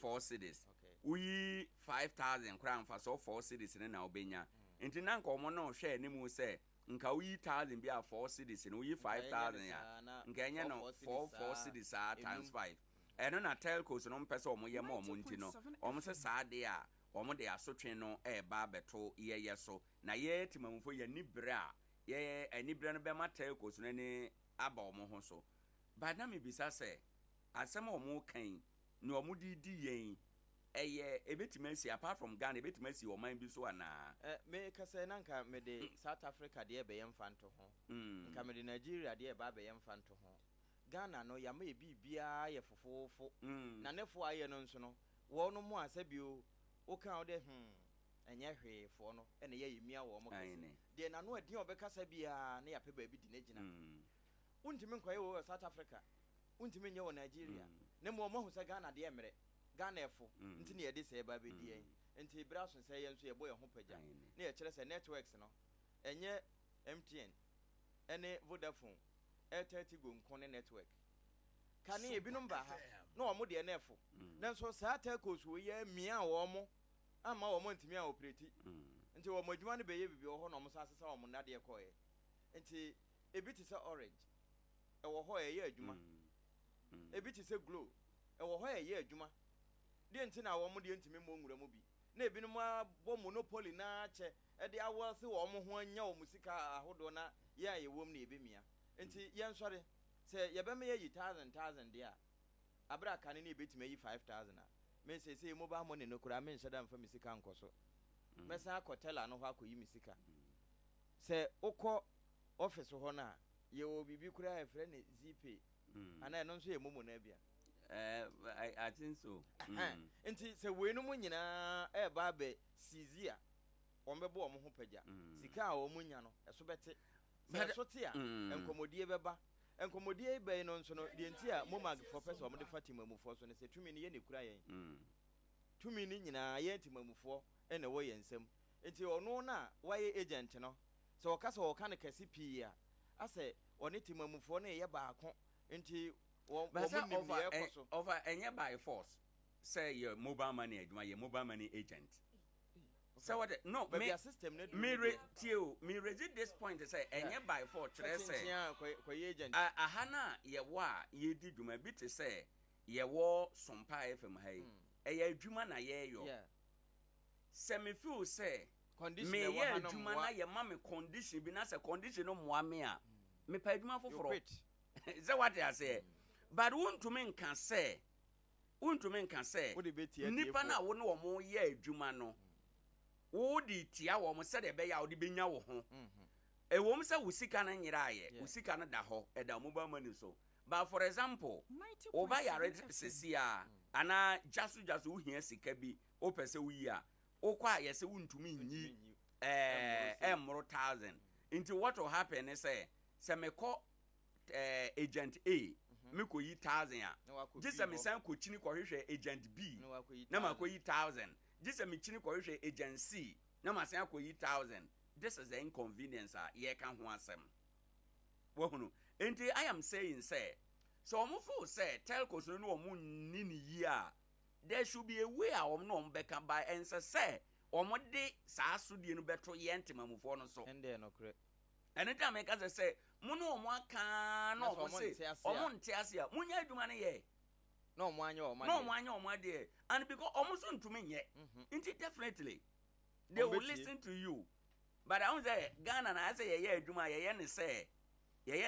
four cedis woyi 5000 koraa mfasoɔ four cedis no na wobɛnya nti na nka wɔn no hwɛ anim sɛ nka woyi thousand bi a four cedis no woyi 5000 a nka ɛnyɛ no four four cedis saa times five. Ɛno na telcos no mpɛ sɛ wɔyɛ ma wɔn nti no, wɔn se saa deɛ a, wɔn de asotwe no reba abɛto yɛyɛ so. Na yɛ temamufo yɛn ani bere a, yɛ aniberɛ no bɛma telcos no ani aba wɔn ho so. But na mebisa sɛ, asɛm a wɔn reka yi, nea wɔn de redi yɛn yi, ɛyɛ, ɛbɛtumi asi, apart from Ghana, ɛbɛtumi asi ɔman bi so anaa? Me kasa yi na nka mede South Africa deɛ rebɛyɛ mfantoho, nka mede Nigeria deɛ reba abɛyɛ mfantoho. Ghana no yɛama yɛ biribiara yɛ fofoofo na ne fo a ayɛ no nso no wɔnom a sɛbio woka a wode hmm ɛnyɛ hwee foɔ no na ɛyɛ a yɛmia wɔn kɛse deɛ n'ano ɛden a ɔbɛkasa biara na yɛapɛ baabi de no agyina. Wontumi nkɔyɛ wei wɔ South Africa, wontumi nyɛ wɔ Nigeria na mmom wɔahu sɛ Ghana deɛ mmerɛ, Ghana ɛfo nti na yɛde sɛɛ ba abɛdi yɛn nti berɛ aso sɛ yɛn nso yɛbɔ yɛn ho pagya na yɛkyerɛ sɛ networks no ɛnyɛ MTN ne Vodafone Airtel Tigo nko ne network. Kane ebinom baa ha na wɔn deɛ na ɛfo. Nanso saa telcos wei yi amiaa wɔn amma wɔn antumi a operate. Nti wɔn adwuma no bɛyɛ biribi wɔ hɔ na wɔn san sesa wɔn nnadeɛ kɔeɛ. Nti ebi te sɛ Orange, ɛwɔ hɔ a ɛyɛ adwuma. Ebi te sɛ Glo, ɛwɔ hɔ a ɛyɛ adwuma. Deɛ nti na wɔn deɛ ntumi mmɔ nwura mu bi? Na ebinom abɔ monopoly no ara kyɛ de awɛlse wɔn ho anya wɔn sika ahodoɔ na yɛn a yɛwɔ mu no yɛbɛmia. Nti yɛnsɔre. Sɛ yɛbɛma yɛayi thousand thousand deɛ a, aberɛ a kane no yɛbɛtumi ayi 5000 a, me seesei mobile money no koraa menhyɛ da mfa me sika nkɔ so. Mɛsan akɔ teller no hɔ akɔyi me sika. Sɛ wokɔ office hɔ no a, yɛwɔ biribi koraa a yɛfrɛ no Zeepay, anaa ɛno nso yɛ momo no ara bi a? Eh, I, I think so. Mm. Nti sɛ weinom nyinaa ɛreba abɛ seize a, wɔn bɛbɔ wɔn ho pagya. Sika a wɔn nya no, ɛso bɛte. Sɛ ɛso te a, nkɔmmɔdie bɛba. Nkɔmmɔdie yi bɛyi no nso no, deɛ nti a Momag foɔ pɛ sɛ wɔde fa temamufoɔ so no sɛ tumi no yɛn na ɛkura yɛn. Tumi no nyinaa yɛn temamufoɔ na ɛwɔ yɛn nsam. Nti ɔno no a wayɛ agent no, sɛ ɔka sɛ ɔka no kɛse pii a, asɛ ɔne temamufoɔ no reyɛ baako. Nti wɔn But sɛ nim ɔfa deɛ ɛ ɛrekɔ so. ɔfa ɛnyɛ by force sɛ yɛ mobile money adwuma yɛ mobile money agent. Sɛ wɔde no Baabi me a system no aduru me no re deɛ. tie o me raise this point sɛ ɛnyɛ by force Sɛ kyerɛ sɛ kyenkyen a kɔ kɔyɛ agent. a aha no a yɛwɔ a yɛredi dwuma bi te sɛ yɛwɔ Sompa FM ha yi ɛyɛ adwuma na yɛreyɔ. Yeah. Sɛ me feel sɛ Condition a ɛwɔ meyɛ ha no adwuma mmoa. na yɛma me condition bi na sɛ condition no mmoa me a mepɛ adwuma You foforɔ. quit. Sɛ wate aseɛ but wontumi nka sɛ wontumi nka sɛ Wode bɛtia nnipa no tiefoɔ. a wo ne wɔn yɛ adwuma no wode tia wɔn sɛdeɛ ɛbɛyɛ a wode bɛnya wo ho. Ɛwom sɛ wo sika no nyeraeɛ, wo sika no da hɔ, ɛda mobile money so. But for example, wo ba yare sɛsi a anaa gya so gya so wohia sika bi wopɛ sɛ woyi a wokɔ a yɛsɛ wontumi nyi ɛɛ ɛmmoro 1,000. Nti what will happen ne sɛ sɛ mekɔ agent A mekɔyi 1,000 a Na wakɔ gye B sɛ hɔ. mesan kɔkyini kɔhwehwɛ agent B Na wakɔyi na 1,000. makɔyi 1,000. Gye sɛ mekyini kɔhwehwɛ agent C na masan akɔyi 1,000. This is the inconvenience a yɛka ho asɛm. Wahunu? Nti I am saying sɛ sɛ ɔmo feel sɛ telcos no ne ɔmo nni ne yie a there should be a way a ɔmo ne ɔmo bɛka ba ɛnsɛ sɛ ɔmo de saa asodie no bɛto yɛn temamufoɔ no so. Ɛndeɛ nokorɛ. Ɛno nti a meka sɛ sɛ mo ne ɔmo aka na Na sɛ ɔmo ɔmo se nte ase a. ɔmo nte ase a monyɛ adwuma no yɛ. Na ɔmo anyɛ ɔmo Na adeɛ. ɔmo anyɛ ɔmo adeɛ and because ɔmo nso ntumi nyɛ. Nti definitely they Ɔmo will bɛtie. listen to you. But ahun sɛ Ghana na ayɛ sɛ yɛyɛ adwuma a yɛyɛ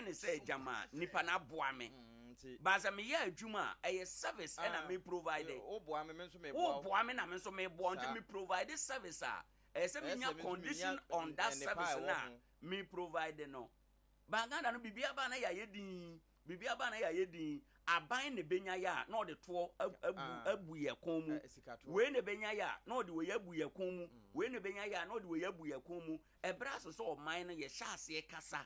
ne sɛ gyama nipa na aboa me. Nti. But sɛ meyɛ adwuma a ɛyɛ service ɛna Ah, me provide. Wo boa me, me nso me boa Wo wo. boa me na me nso me boa nti Saa. me provide service a ɛyɛ sɛ Ɛyɛ menya sɛ me nso condition menya on that nnepa a service ɛwɔ na ho. me provide no. But Ghana no biribi aba na yɛayɛ din biribi aba na yɛayɛ din aban na ebenya yɛ a na ɔde toɔ abu Ah. abu yɛ kɔn mu. Ɛ, sikatoɔ. Wei na ebenya yɛ a na ɔde wei abu yɛ kɔn mu. Wei na ebenya yɛ a na ɔde wei abu yɛ kɔn mu. Ɛbrɛ aso sɛ ɔman no yɛhyɛ aseɛ kasa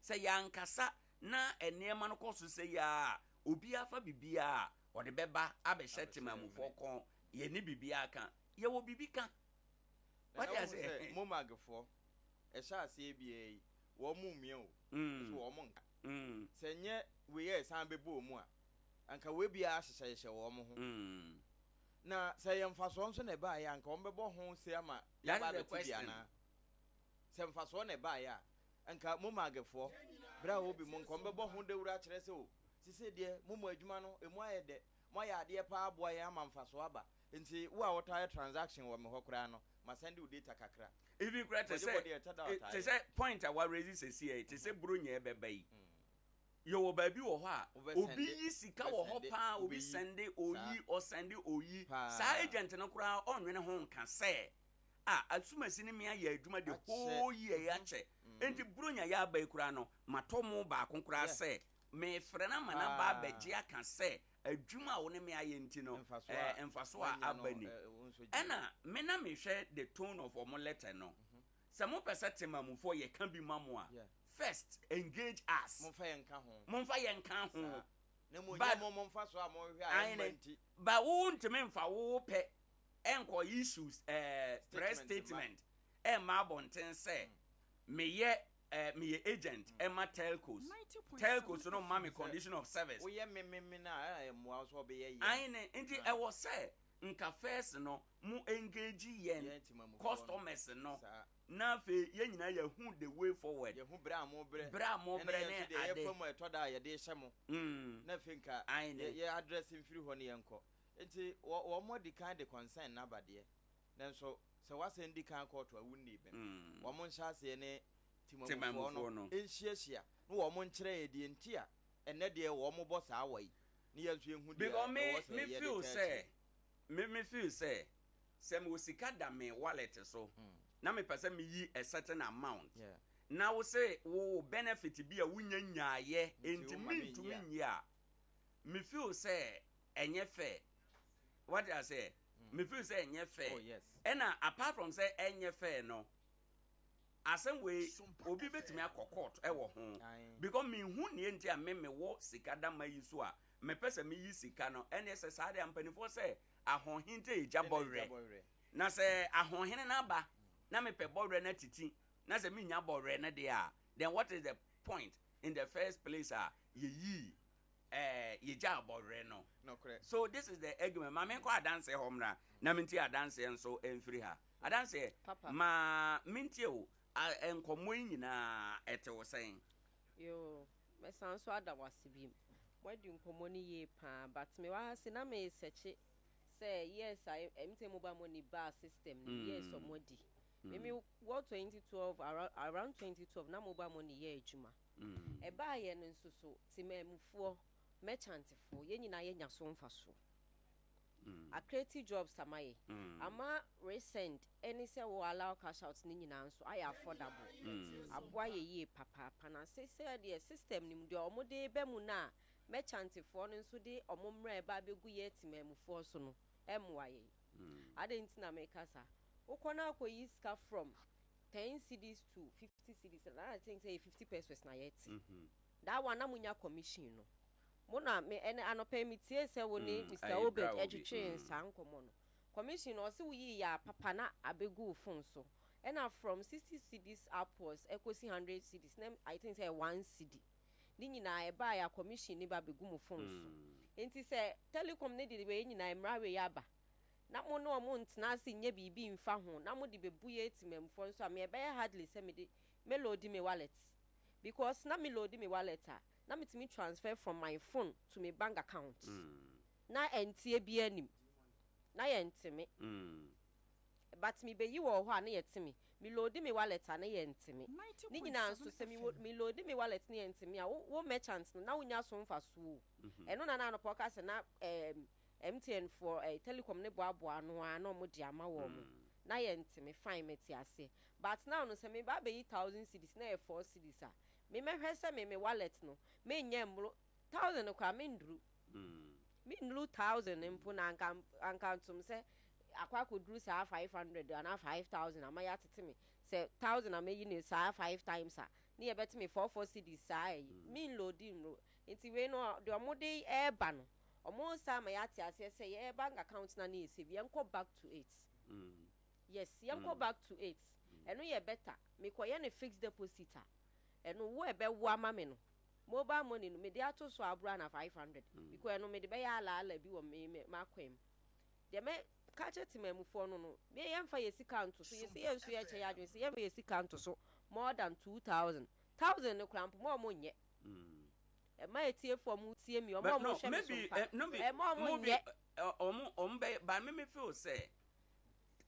sɛ yɛankasa na nneɛma no kɔ so sɛ yɛ a obiara fa biribiara a ɔde bɛba abɛhyɛ Abɛhyɛ temamufoɔ kɔn yɛne biribiara ka yɛwɔ biribi ka. Na Wate na wohu ase? sɛ Momagfoɔ ɛhyɛ aseɛ biara yi wɔn mu mmea o. So wɔn mo nka. Sɛ nyɛ wei a ɛsan bɛbɔ wɔn mu a anka wei biara hyehyɛhyehyɛ wɔn ho. Na sɛ yɛ mfasoɔ nso na ɛbaeɛ a anka wɔn bɛbɔ ho se ama That yɛaba is the abɛte bi question. anaa. Sɛ mfasoɔ na ɛbaeɛ a anka Momagfoɔ berɛ a wɔbi mu nka wɔn bɛbɔ ho dawuro akyerɛ sɛ o sise deɛ mo mu adwuma no emu ayɛ dɛ mo ayɛ adeɛ paa aboa yɛn ama mfasoɔ aba nti wo a wɔtɔ ayɛ transaction wɔ me hɔ koraa no ma send wo data kakra. Even kura te Bɔgye sɛ bɔde ɛtɔ da ɔtaa te yɛ. sɛ point a wa raise sɛsi yɛ te sɛ buronya ɛbɛba yi yɛwɔ baabi wɔ hɔ a Wobɛsɛnde, obi yi sika wɔ hɔ wobɛsɛnde, paa obi wobɛyi. sɛnde oyi ɔsɛnde oyi. Paa. Saa agent no koraa ɔnwene ho nka sɛ a asumasi ne mea yɛ adwuma the Akyɛ. whole year yɛ akyɛ nti buronya yɛ aba yi koraa no matɔ mo baako koraa sɛ mefrɛ no ama no aba Paa. abɛgye aka sɛ adwuma a wo ne me ayɛ nti no Mfasoɔ a mfasoɔ a wanya no, aba ni. Wo nso gye. Ɛna me na mehwɛ the tone of ɔmo letter no sɛ mopɛ sɛ temamufoɔ yɛka bi ma mo a first engage us. Momfa yɛn nka ho. Momfa yɛn nka ho. Saa. Na mo But nyɛ mo momfa so a mohwehwɛ a Aane. ɛmma nti. Ba wo ntumi mfa wo pɛ ɛnkɔ issues press Statement statement ɛmma abɔnten sɛ meyɛ agent ɛma telcos telcos no ma me condition of service. Woyɛ mememe no a ɛyɛ mmoa wo sɛ ɔbɛyɛ yɛ. Aane nti ɛwɔ sɛ nka first no mo engage yɛn Yɛn temamufoɔ no. customers no Saa. Na afei yɛn nyinaa yɛhu the way forward. Yɛhu berɛ a mobrɛ. Berɛ a mobrɛ Ɛne yɛn ne nso deɛ ade. yɛfa mu a ɛtɔ da a yɛde hyɛ mo. Na afei nka yɛ address mfiri hɔ ne yɛnkɔ. Nti wɔn mo adi kan de concern n'aba deɛ. Nanso sɛ wasɛn di kan kɔɔto a wonni bɛm. Wɔn nhyɛ aseɛ ne temamufoɔ Temamufoɔ no no. nhyiahyia na wɔn nkyerɛ yɛ deɛ nti a ɛnɛ deɛ wɔn bɔ saa wɔ yi. Ne yɛn nso yɛhu deɛ Because me ɛwɔ sɛ me yɛde feel taa sɛ akyire. me feel sɛ mewɔ sika da me wallet so na mepɛ sɛ meyi a certain amount na wo sɛ wo benefit bi a wonya nyaayɛ Nti enti wo ma me mentumi nyi a. nyi a me feel sɛ ɛnyɛ fair. Wate aseɛ? Me feel sɛ ɛnyɛ fair. Ɛna apart from sɛ ɛnyɛ fair no, asɛm wei obi bɛtumi akɔ court ɛwɔ ho because menhu neɛ nti a me mewɔ sika dama yi so a mepɛ sɛ meyi sika no. Ɛneɛ sɛ saa deɛ, mpanimfoɔ sɛ ahoɔhen te ɛgya bɔwerɛ, na sɛ ahoɔhene no aba na mepɛ bɔwerɛ no atiti na sɛ menya bɔwerɛ no deɛ a, then what is the point in the first place a yɛyii yɛgya bɔwerɛ no? So this is the argument. Ma menkɔ adanseɛ hɔ mmra na mentie adanseɛ nso mfiri ha. Adanseɛ, ma mentie o, nkɔmmɔ yi nyinaa ɛte wo sɛn? Yo, mɛsan so ada wase bi. Moadi nkɔmmɔ no yie paa, but mewɔ ha se na mesɛkye sɛ yes, a MTN Mobile Money baa system no, yes, ɔmo adi. Mimi wɔ 2012, around 2012 na mobile money yɛ adwuma. Ɛbaayɛ no nso so, temaamufoɔ, merchantfoɔ, yɛn nyinaa yɛnya so mfasoɔ. Acreate jobs ama yɛ. Ama resend ɛne sɛ wo allow cash out ne nyinaa nso ayɛ affordable. Aboa yɛ yie papaapa. Na sɛ deɛ system no mu deɛ ɔmo de bɛ mu no a, merchantfoɔ no nso de ɔmo mmerɛ ɛba abɛgu yɛ temaamufoɔ so no, ɛmmoa yɛn. Ade nti na meka saa, wokɔ na akɔyi sika from 10 cedis to 50 cedis, na I think sɛ yɛ 50 pesewas na yɛte. That one na mo nya commission no mo na me ɛne anɔpɛ mi tie sɛ wo ne Mr Obed ɛtwitwe saa nkɔmɔ no. Commission no, ɔsi wo yi yɛ papa na abɛgu wo phone so, ɛna from 60 cedis upwards ɛkɔsi 100 cedis na I think sɛ 1 cedi ne nyinaa ɛbaa yɛ commission ne ba abɛgu mo phone so. Nti sɛ telecom ne de wei nyinaa mmara wei aba na mo ne ɔmo ntena ase nyɛ biribi mfa ho na mo de bɛbu yɛ temamfoɔ nso a, me ɛbɛyɛ hardly sɛ mede me load me wallet, because na me load me wallet a, na metumi transfer from my phone to my bank account na ɛntie bi anim na yɛnteme. But me bɛyi wɔ hɔ a, ne yɛte me me load me wallet a, ne yɛnteme ne nyinaa nso. Sɛ me load me wallet ne yɛnteme a, wo merchant no na wonya so mfasoɔ o. Ɛno na anɔpɔ ɔka sɛ na MTN for telecom ne boaboa ano a na ɔmo de ama wɔn mo na yɛnteme. Fine, mete aseɛ, but now no, sɛ me ba abɛyi 1,000 cedis na yɛ 4 cedis a, me mɛhwɛ sɛ me wallet no menyɛ mboro 1,000 no koraa, menduru 1,000 mpo na anka ntom sɛ akɔduru saa 500 anaa 5,000 ama yɛatete me sɛ 1,000 a meyi ne saa five times a, ne yɛbɛte me 4 4 cedis saa. Ɛyi me nload mmro. Nti wei no deɛ, ɔmo de ɛɛba no, ɔmo sa ama yɛate aseɛ sɛ yɛ bank account na ne yɛ save, yɛnkɔ back to it. Yes, yɛnkɔ back to it. Ɛno yɛ better. Mekɔyɛ ne fixed deposit a, ɛno wo ɛbɛwo ama me no. Mobile money no, mede ato so aboro ana 500, because ɛno mede bɛyɛ alaala bi wɔ me m'akwan mu. Deɛ mɛ ka kyerɛ temamufoɔ no, me yɛmfa yɛ sika nto so. Yɛsɛ yɛn nso yɛkyɛ yɛ adwene sɛ yɛmfa yɛ sika nto so more than 2,000. 1,000 no koraa mpo mo a ɔmo nyɛ ɛma etiefoɔ mo tie mi, ɔmo a ɔmo hwɛ me so mpa ɛma ɔmo nyɛ. Ɔmo bɛ ba me feel sɛ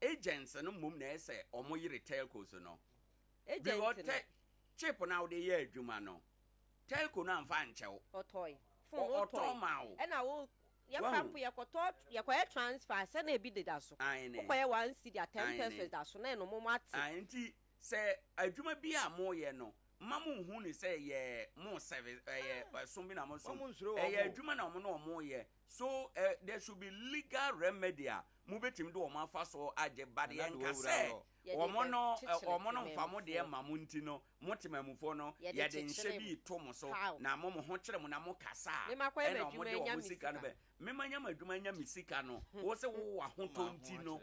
agents no mmom na ɛsɛ ɔmo yere telcos no. Agent no chip na wode yɛ adwuma no, telco no amfa nkyɛw. Ɔtɔe phone. Ɔtɔn ma wo. Ɛna wo yɛkora mpo yɛkɔtɔ, yɛkɔyɛ transfer sɛ na ebi deda so. Wokɔyɛ 1 cedi a, 10 pesewas da so na ɛno mo ate. Nti sɛ adwuma bi a moyɛ no, mma mo nhu ne sɛ yɛ mo service, ɛyɛ ɛsom bi na mo som, ɛyɛ adwuma na ɔmo na ɔmo yɛ so. There should be legal remedy a mo bɛtumi de wɔn afa so agye, but yɛn ka sɛ wɔn no nfa mo deɛ ma mo. Nti no mo temamufoɔ no, yɛde nhyɛ bi to mo so na mo ho kyerɛ mo na mo kasa a, ɛna wɔn de wɔn sika no bɛ mema nya ma adwuma nya mi sika no. Wo sɛ wo wɔ ahotɔ nti no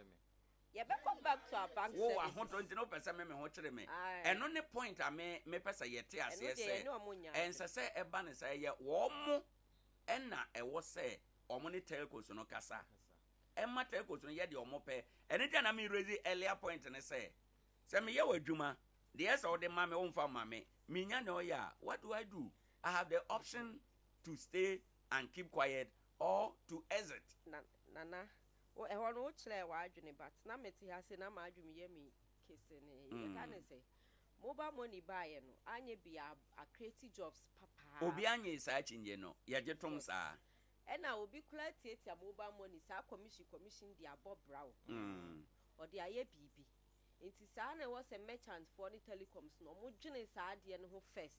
yɛbɛkɔ back to our bank services. Wo wɔ ahotɔ nti no wopɛ sɛ me ho kyerɛ me. Ɛno ne point a me mepɛ sɛ yɛte aseɛ sɛ ɛnsɛ sɛ ɛba ne sɛ ɛyɛ wɔn mo ɛna ɛwɔ sɛ wɔn ne telcos no kasa, ɛma telcos no yɛ deɛ wɔn pɛ. Ɛne gya na me raise earlier point ne sɛ meyɛ wɔ adwuma deɛ sɛ wɔde ma me, wɔmfa ma me, menya ne ɔyɛ a, what do I do? I have the option to stay and keep quiet or to exit. Na nana ɛhɔ no wokyerɛ w'adwene, but na mete ha se na m'adwene yɛ me kese ne yɛka ne sɛ mobile money baayɛ no anyɛ bi a create jobs papa. Obi anyɛ saa kyinye no, yɛgye tom saa. Ɛna obi kura tietia mobile money saa commission de abɔ bra o, ɔde ayɛ biribi. Nti saa na ɛwɔ sɛ merchant foɔ ne telecoms no, ɔmo dwene saa adeɛ no ho first.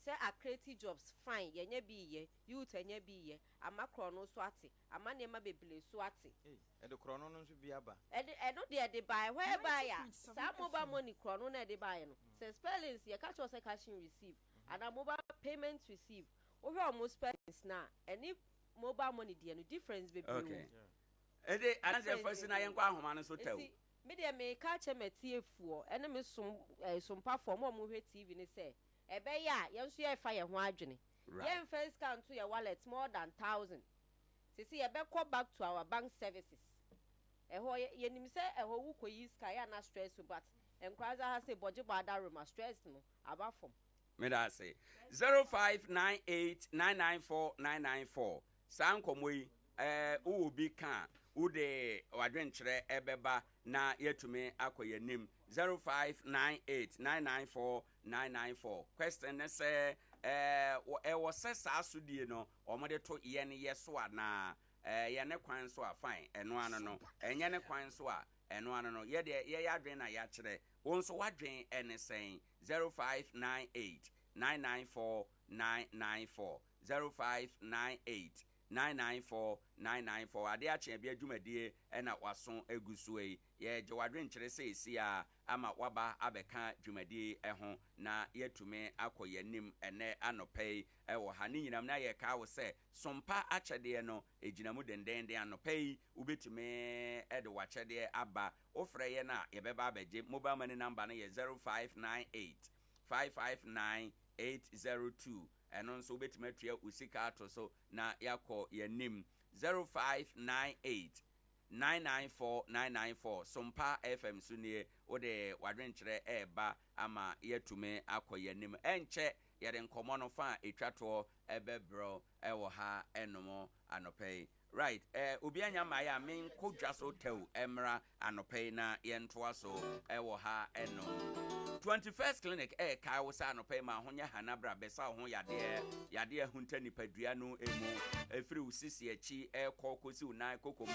Sɛ a create jobs fine yɛnyɛ bi yɛ, youth ɛnyɛ bi yɛ, ama korɔno so ate, ama nneɛma bebree so ate. Ei, ɛde korɔno no nso bi aba. Ɛde, ɛno deɛ ɛde baeɛ, whereby Ninety a point seven saa mobile FM. money korɔno no a ɛde baeɛ no, sɛ spellings yɛka kyerɛ wo sɛ cash in receive anaa mobile payment receive, wohwɛ wɔn spellings no a, ɛne mobile money deɛ no difference bebree wɔ Okay. mu. Ɛde adanseɛ Difference fa si na bebree wɔ yɛnkɔ ahoma no so mu. tɛw. Nti me deɛ meka akyerɛ m'atiefoɔ ɛne me som ɛɛ sompafoɔ, wɔn a wɔhwɛ TV no sɛ, Ɛbɛyɛ a yɛn nso yɛrefa yɛn ho adwene. Right. Yɛnfa sika nto yɛn wallet more than thousand. Sese yɛbɛkɔ back to our bank services. Ɛhɔ yɛ yɛnim sɛ ɛhɔ wo kɔ yi sika yɛ a na stress wo but Nkoranza ha sei bɔgye bɔ adaworoma stress no aba fam. Meda ase. 0598 994 994 Saa nkɔmmɔ yi, eh, wowɔ bi ka a, wode w'adwenkyerɛ bɛba na yɛatumi akɔ yɛn anim. 0598 994 994 Question ne sɛ, eh, ɛwɔ sɛ saa asodie no wɔde to yɛn yɛ so anaa? Eh, ɛyɛ ne kwan so a, fine, ɛno ano no. Ɛnyɛ ne kwan so a, ɛno ano no. Yɛ deɛ, yɛyɛ adwene na yɛakyerɛ. Wo nso w'adwene ne sɛn? 0598 994 994 0598 994 994 Adeɛ akye abia dwumadie na w'aso gu soɔ yi. Yɛregye w'adwenkyerɛ seesei ara ama woaba abɛka dwumadie yi ho na yɛatumi akɔ yɛn anim ɛnnɛ anɔpa yi wɔ ha. Ne nyinaa mu na yɛrekae wo sɛ Sompa akyɛdeɛ no ɛgyina mu dendeenden. Anɔpa yi wobɛtumi de w'akyɛdeɛ aba. Wofrɛ yɛn a yɛbɛba abɛgye. Mobile money number no yɛ 0598 559 802. Ɛno nso wobɛtumi atua wo sika ato so na yɛakɔ yɛn anim. 0598 994 994 Sompa FM so nie, wode w'adwenkyerɛ reba ama yɛatumi akɔ yɛn anim. Ɛnkyɛ yɛde nkɔmmɔ no fa a ɛtwa toɔ bɛbrɛ wo wɔ ha nom anɔpa yi. Right, eh, obi anya mmaeɛ a menkɔ dwa so tɛw mmra anɔpa yi na yɛntoa so wɔ ha nom. 21st Clinic ɛrekae wo sɛ anɔpa yi ma ho nyɛ hana bra bɛsa wo ho yadeɛ, yadeɛ ahunta nipadua no mu, ɛfiri wo sisi akyi ɛrekɔ kɔsi wo nan koko mu.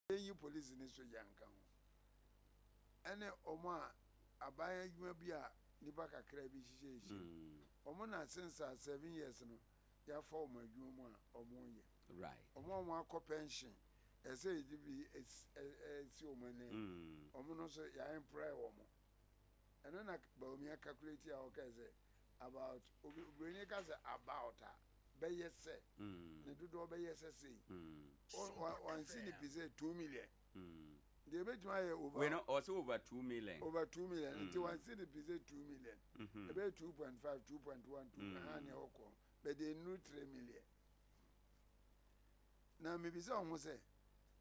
Yɛnyi polisi ne sogya nka ho, ɛne wɔn a aban adwuma bi a nnipa kakra bi hyehyɛ hyɛ mu. Wɔn na since a 7 years no yɛafa wɔn adwuma mu a wɔyɛ. Wɔn a wɔn akɔ pension, ɛsɛ yɛde bi esi wɔn anim. Wɔn no nso yɛ employ wɔn. Ɛno na Bawumia calculate a ɔka sɛ about, obi oburoni ka sɛ about a bɛyɛ sɛ ne dodoɔ bɛyɛ sɛ sei. Wansi ne pi sɛ 2 million. Deɛ ebetumi ayɛ over. Wei no ɔsɛ over 2 million. Over 2 million, nti wansi ne pi sɛ 2 million. Ɛbɛyɛ 2.5, 2.1, two ɛhan ne ɛwɔ but they nnuru 3 million. Na mebisa wɔn sɛ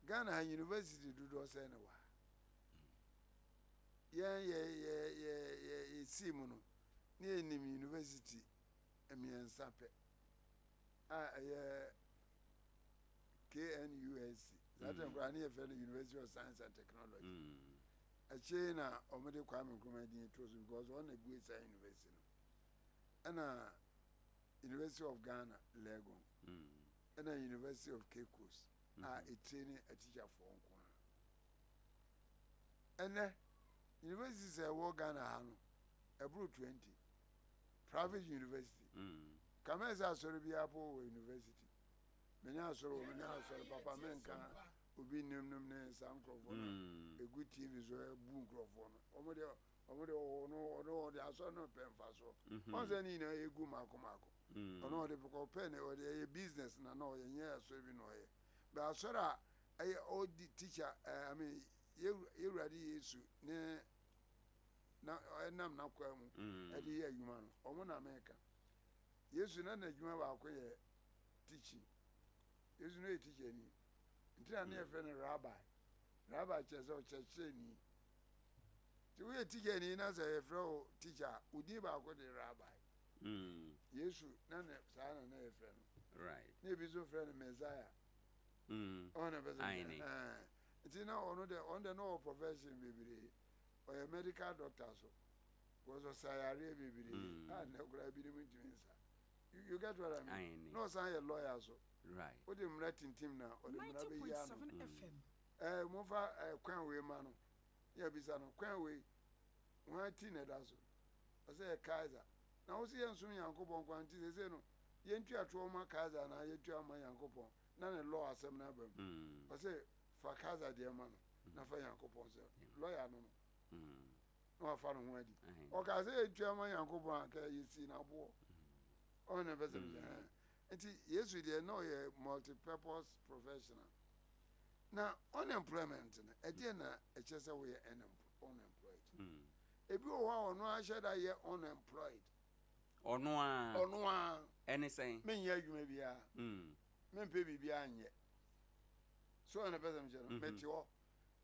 Ghana ha university dodoɔ sɛn na wɔ ha? Yɛn yɛ yɛ yɛ yɛ yɛsii mu no ne yɛnim university mmiɛnsa pɛ a ɛyɛ KNUST. Saa tɛm koraa ne yɛfrɛ no University of Science and Technology. Akyire na wɔde Kwame Nkrumah din to so because wɔn na ebue saa university no. Ɛna University of Ghana, Legon, ɛna University of Cape Coast a etire ne atikyafoɔ nko ara. Ɛnɛ universities a ɛwɔ Ghana ha no ɛboro 20 private university. Kàmɛ sɛ asɔre bi apo wɔ university. Mene asɔre wɔ mene asɔre papa menka obi nim nom ne saa nkurɔfoɔ no egu TV so ɛbu nkurɔfoɔ no. Wɔn deɛ ɔno ɔno ɔde asɔre no pɛ nfa so. Wɔn sɛ ne nyinaa egu mako mako. Ɔno ɔde kɔ pɛ ne ɔde ɛyɛ business na ɔyɛ nyɛ asɔre bi na ɔyɛ. Bɛ asɔre a ɛyɛ ɔdi teacher I mean, yɛwurade Yesu ne na ɛnam n'akwan mu ɛde yɛ adwuma no, ɔmo na mɛka. Yesu na n'adwuma baako yɛ teaching. Yesu no yɛ teacher ni nti na ne yɛfrɛ no rabbi. Rabbi kyerɛ sɛ ɔkyerɛkyerɛni. Nti woyɛ teacher ni na sɛ yɛfrɛ wo teacher a, wo din baako de rabbi. Yesu na ne saa na ne yɛfrɛ no. Ne ebi nso frɛ no Messiah. Ɔno na pɛ sɛ nti na ɔno de na ɔwɔ profession bebree. Ɔyɛ medical doctor so wɔsɔ sa yareɛ bebree a nnɛ koraa binom ntumi nsa. You get what I mean? Na ɔsan yɛ lawyer so. Wode mmara tintim na ɔde mmara bɛyi ano. Momfa kwan wei ma no, yɛbisa no kwan wei hwan ti na ɛda so? Ɔsɛ yɛ Kaiser. Na wo sɛ yɛnsom Nyankopɔn kwan nti sɛsei no yɛntua toɔ ma Kaiser anaa yɛntua ma Nyankopɔn? Na ne law asɛm no aba mu. Ɔsɛ fa Kaiser deɛ ma no na fa Nyankopɔn sɛ lawyer no na wafa no ho adi. Ɔkaa sɛ yɛntua ma Nyankopɔn a, ka yɛsii n'aboɔ. Ɔno na ɛpɛ sɛ mesɛ. Nti Yesu deɛ na ɔyɛ multi-purpose professional. Na unemployment no, ɛdeɛ na ɛkyerɛ sɛ woyɛ unemployed? Ebi wɔ hɔ a ɔno ahyɛ da yɛ unemployed. Ɔno a. Ɔno a. Ɛne sɛn? Menyɛ adwuma biara. Mempɛ biribiara nyɛ so. Ɔno pɛ sɛ mekyerɛ no, mete hɔ.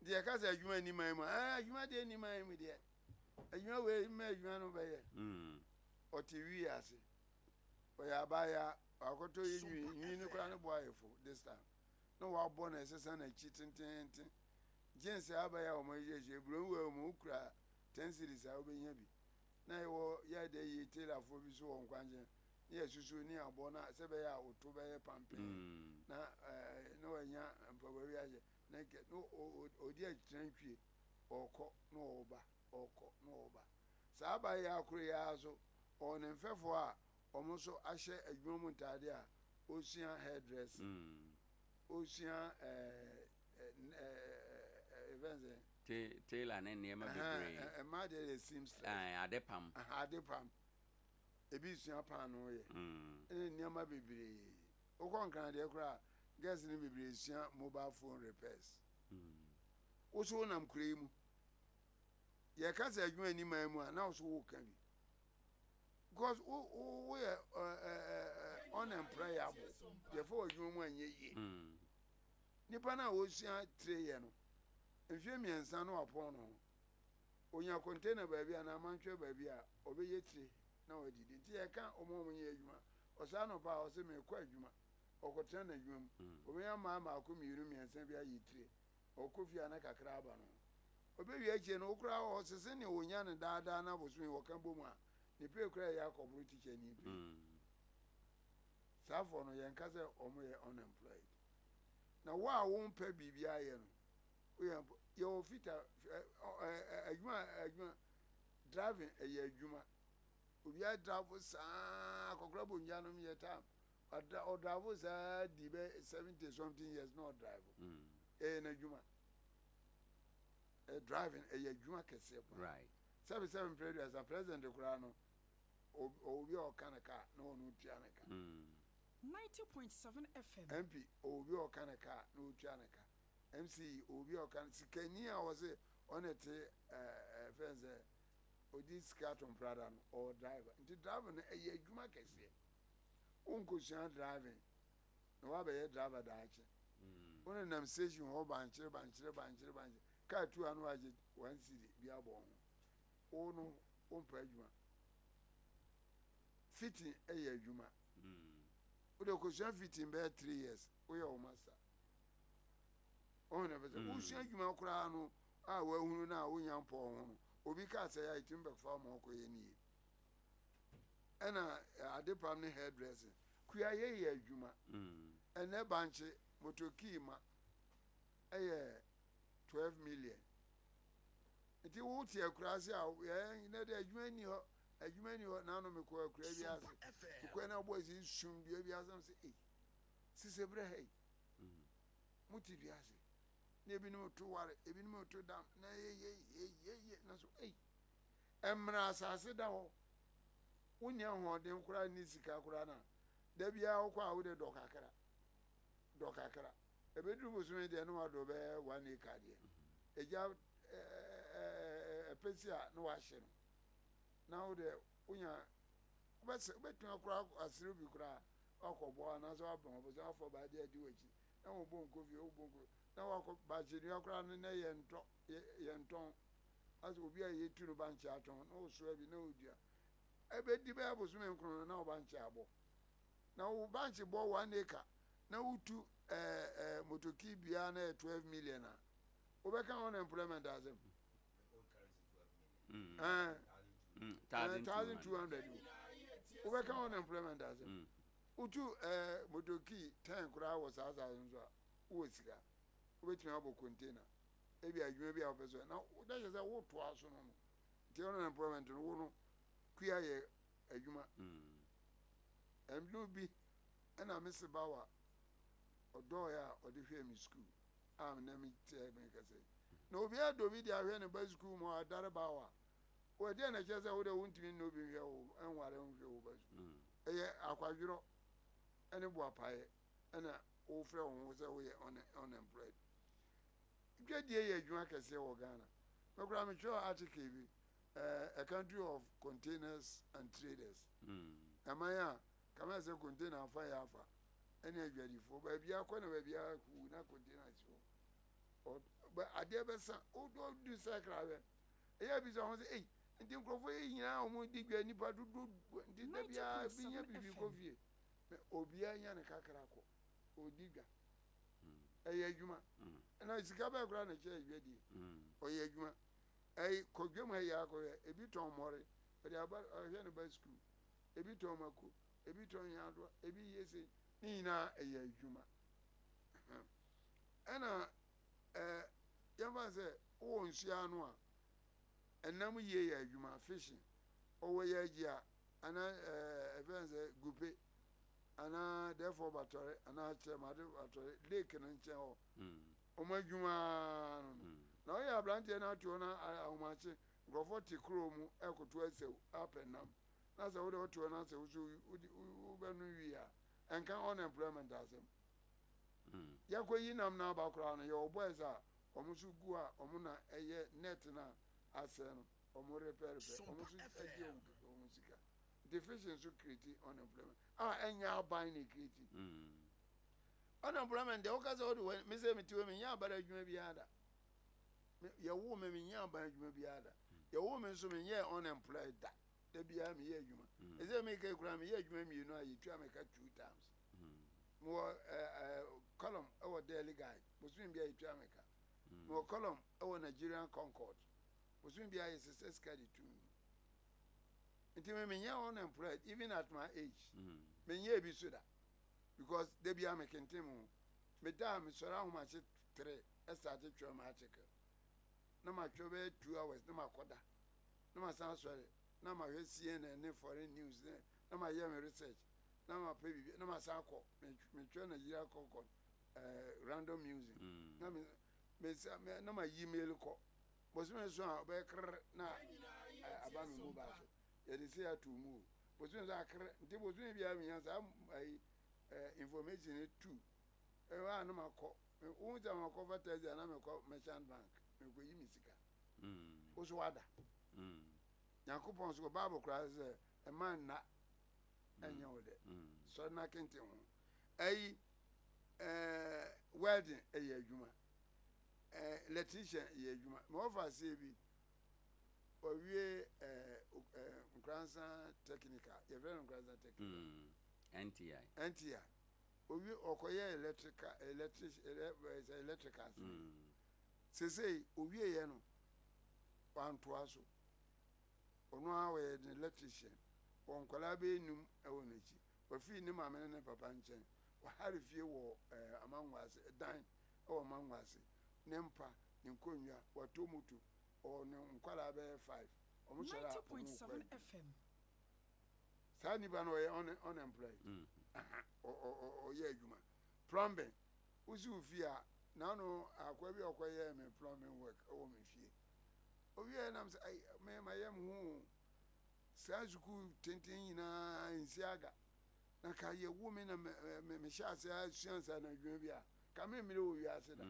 Nti yɛka sɛ adwuma nni man mu a, adwuma deɛ nni man mu deɛ, adwuma wei mma adwuma no bɛyɛ. Ɔte wi ase, ɔyɛ abaayewa, wakɔtɔ yɛ nwi nwi no koraa ne bo ayɛ fo this time na wabɔ na ɛsesa n'akyi tententen. Jeans abaayewa a wɔn ahyehyɛ buroni wɔ mu kura 10 cedis a wobɛnya bi na yɛwɔ yɛ de yi tailorfoɔ bi so wɔ nkwankyɛn ne yɛsusu ne abɔ na sɛ bɛyɛ a oto bɛyɛ pampɛn na na wanya mpaboa bi ahyɛ na kɛ na ɔdi akyerɛ ntwie, ɔkɔ na ɔba, ɔkɔ na ɔba. Saa abaayewa akoro yi ara so ɔwɔ ne mfɛfoɔ a wɔn nso ahyɛ adwuma mu ntaade a ɔresua hairdressing, ɔresua ɛɛ ɛɛ ɛɛ ɛfɛn sɛ Tailor ne nneɛma bebree. Mmaa deɛ yɛ seamstress. Ade pam. Ade pam, ebi sua paano yɛ ɛne nneɛma bebree. Wokɔ Nkran deɛ koraa, girls no bebree sua mobile phone repairs. Woso wonam kuro yi mu, yɛka sɛ adwuma ni man mu a, na woso woka bi because wo wo woyɛ ɛɛ ɛɛ unemployable. Yɛfa wɔ adwuma mu anyɛ yie. Nipa no a wɔsua tire yɛ no, mfeɛ 3 no wapɔn no ho, onya container baabi anaa amantwerɛ baabi a ɔbɛyɛ tire na wadidi. Nti yɛka ɔmo a ɔmo nyɛ adwuma, ɔsaa nɔpa a ɔsɛ mekɔ adwuma, ɔkɔtena n'adwuma mu, ɔbɛnya mmaa mmaako mmienu mmiɛnsa bi ayɛ tire, ɔkɔ fie a na kakra aba no ho. Ɔbɛwie akyire no wokora ɔsese ne ɔnya no daadaa na bosome wɔka bɔ mu a, ne pay koraa ɛyɛ akɔboro tikya ni pay. Saa afɔ no yɛnka sɛ ɔmo yɛ unemployed. Na wo a wompɛ biribi ayɛ no. Woyɛ mpo yɛwɔ fita ɛ ɛ adwuma adwuma driving ɛyɛ adwuma. Obiara drive saa akɔkora bongya nom yɛ time ɔdra ɔdrave saa di bɛ 70 something years na ɔdrave. Ɛyɛ n'adwuma. Ɛ driving ɛyɛ adwuma kɛseɛ paa. Right. Sɛbi sɛbi mpere duasa president koraa no ɔwɔ bi a ɔka ne kaa na ɔno tua ne ka. 90.7 FM. MP ɔwɔ bi a ɔka ne kaa na ɔtua ne ka. MC ɔwɔ bi a ɔka sikani a ɔse ɔna te ɛɛ fɛn sɛ ɔdi sika to mprada no ɔwɔ driver nti driver no ɛyɛ adwuma kɛseɛ. Wonkosua driving na wabɛyɛ driver daakye. Wone nam station hɔ bankyere bankyere bankyere bankyere kaa tu ano agye 1 cedi bi abɔ ho. Wo no wompɛ adwuma. Fitting ɛyɛ adwuma. Wode kosua fitting bɛyɛ 3 years, woyɛ wo master. Ɔhu na pɛ sɛ wosua adwuma koraa no a wahunu no a wonya mpɔ ho no, obi kaa sɛ yɛ a ɛtumi bɛfa ma ɔkɔyɛ ne yie. Ɛna adepam ne hairdressing kua yɛyɛ adwuma. Ɛnɛ bankye motokii ma ɛyɛ 12 million nti wote akuraase a yɛ nɛ de adwuma ni hɔ, adwuma ni hɔ. Naanu mekɔ akura bi ase, mekɔ na boys yi sum dua bi ase sɛ ei sise berɛ ha yi mote dua ase na ebinom to ware, ebinom to dam na yeyeyeyeye na so ei mmerɛ asase da hɔ, wonni ahoɔden koraa ne sika koraa na da biara wokɔ a wode dɔ kakra dɔ kakra, ebeduru bosome deɛ ne wadɔ bɛyɛ 1 acre deɛ egya ɛpɛsi a na wahye no na wode wonya wobɛsɛ wobɛtumi akora asere bi koraa wakɔbɔ anaasɛ wabɛn ɔbɔ sɛ wafɔ baade adi w'akyi na wɔbɔ nkofie wobɔ nkofie na wakɔ bankye koraa no na yɛntɔ yɛntɔn asɛ obi a yɛtu no bankye atɔn na wosoa bi na wodua ɛbɛdi bɛyɛ bosome 9 no na wo bankye abɔ na wo bankye bɔ 1 acre na wotu ɛɛ ɛɛ motoki biara na yɛ 12 million a wobɛka unemployment asɛm 1,200 wobɛka unemployment asɛm. Wotu motoki 10 koraa wɔ saa asase nso a wowɔ sika wobɛtumi abɔ container ebi adwuma bi a wopɛ so na wode hyɛ sɛ wotoa so no nti unemployment no wo no kua yɛ adwuma. Ɛno bi ɛna me se bawa ɔdɔɔyɛ a ɔde hwɛ me sukuu a na me teɛ me kɛsɛ na obiara dɔ bi de ahwɛ ne ba sukuu mu a ɔdare bawa wɔdeɛ na kyerɛ sɛ wode wontumi nnɔ bi nhwɛ wo ɛnware nhwɛ wo ba sukuu. Ɛyɛ akwadworɔ ɛne boapaeɛ ɛna wofrɛ wo ho sɛ woyɛ unemployed. Dwadie yɛ adwuma kɛseɛ wɔ Ghana. Mekora metwerɛ article bi, a country of containers and traders. Ɛman a kama sɛ container afa yɛ afa ɛne adwadifoɔ baabi akɔ na baabi ahuu na container si hɔ adeɛ bɛsa wodi sakra hwɛ ɛyɛ bi sɛ ho sɛ ei nti nkurɔfoɔ yi nyinaa wɔn di dwa nipa dodo nti da biara bi nya bibi kɔ fie, obiara nya ne kakra kɔ ɔdi dwa. Ɛyɛ adwuma ɛna sika bɛɛ koraa na kyɛ adwadie ɔyɛ adwuma. Ɛyi kɔ dwam ha yi akɔhwɛ ebi tɔn mmɔre ɔde aba ɔhwɛ ne ba sukuu, ebi tɔn mako, ebi tɔn yadoa, ebi yie se ne nyinaa ɛyɛ adwuma. Ɛna yɛmfa sɛ wowɔ nsuo ano a ɛnam yie yɛ adwuma, fishing ɔwɔ yɛ agyi a anaa ɛfɛn sɛ gupe anaa dɛfɔ batɔre anaa kyerɛmade batɔre lake no nkyɛn hɔ wɔn adwuma no na ɔyɛ aberanteɛ no ato na ahomakye nkurɔfoɔ te kuro mu ɛkoto asɛw apɛ nam na sɛ wode wote hɔ na sɛ woso wobɛno wie a ɛnka unemployment asɛm. Yɛkɔ yi nam no aba koraa no yɛwɔ boys a wɔn nso gu a wɔn na ɛyɛ net no a asɛe no wɔn repɛrepɛ wɔn nso agye wɔn sika. Nti fishing nso create unemployment a ɛnyɛ aban na create unemployment deɛ woka sɛ wode wɔ me sɛ mete hɔ menyɛ aban adwuma biara da. Yɛwo me menyɛ aban adwuma biara da. Yɛwo me nso menyɛ unemployed da. Da biara meyɛ adwuma. Ɛsɛ meka kura meyɛ adwuma mmienu a yɛtua meka two times. Mewɔ column ɛwɔ Daily Guide, bosome bi a yɛtua meka. Mewɔ column ɛwɔ Nigerian Concord, bosome bi a yɛsesɛ sika de tum. Nti me menyɛ unemployed even at my age. Menyɛ bi so da because da biara mekenten mu ho meda a mesɔre ahomakye tere. Ɛstarte twerɛ m'article na matwerɛ bɛyɛ 2 hours na makɔda na masan asɔre na mahwɛ CNN ne foreign news ne na mayɛ me research na mapɛ biribi na masan akɔ metwerɛ Nigeria Concord random music na me mesa me na mayi mail kɔ bosome so a ɔbɛyɛ krr na aba me mobile so, yɛde se ato mu o, bosome so akrr. Nti bosome biara menya saa ayi information tu ɛwɔ a na makɔ wohu sɛ makɔfa taxi a na mekɔ Merchant Bank mekɔyi me sika. Wo so wada. Nyankopɔn so Bible koraa sɛ ɛma nna ɛnyɛ wo dɛ. Sɔre na kente ho. Ɛyi welding ɛyɛ adwuma, electrician ɛyɛ adwuma. Ma wɔfa aseɛ bi ɔwie ɛɛ ɛɛ Nkoransa Technical, yɛfrɛ no Nkoransa Technical. NTI. NTI. Owie ɔkɔyɛ electrical, electric ɛɛ electrical. Sesei owie yɛ no wantoa so, ɔno ara wɔyɛ ne electrician. Wɔ nkwadaa bɛyɛ num ɛwɔ n'akyi. Wafii ne maame ne ne papa nkyɛn, wahare fie wɔ Amango ase, dan ɛwɔ Amango ase, ne mpa, ne nkonnwa, watɔ moto, ɔwɔ ne nkwadaa bɛyɛ five. Ɔmo sɔrɔ a ɔmo kɔ adwuma. Saa nipa no ɔyɛ unemployed? Ɔyɛ adwuma. Plumbing, wosi wo fie a, n'ano akwa bi a ɔkɔyɛɛ me plumbing work ɛwɔ me fie, owie nam sɛ ayi me ma yɛ me ho saa sukuu tenten nyinaa nsi aga na ka yɛ wo me na me me mehyɛ ase asua nsa na adwuma bi a ka me mmiri wɔ wiase da.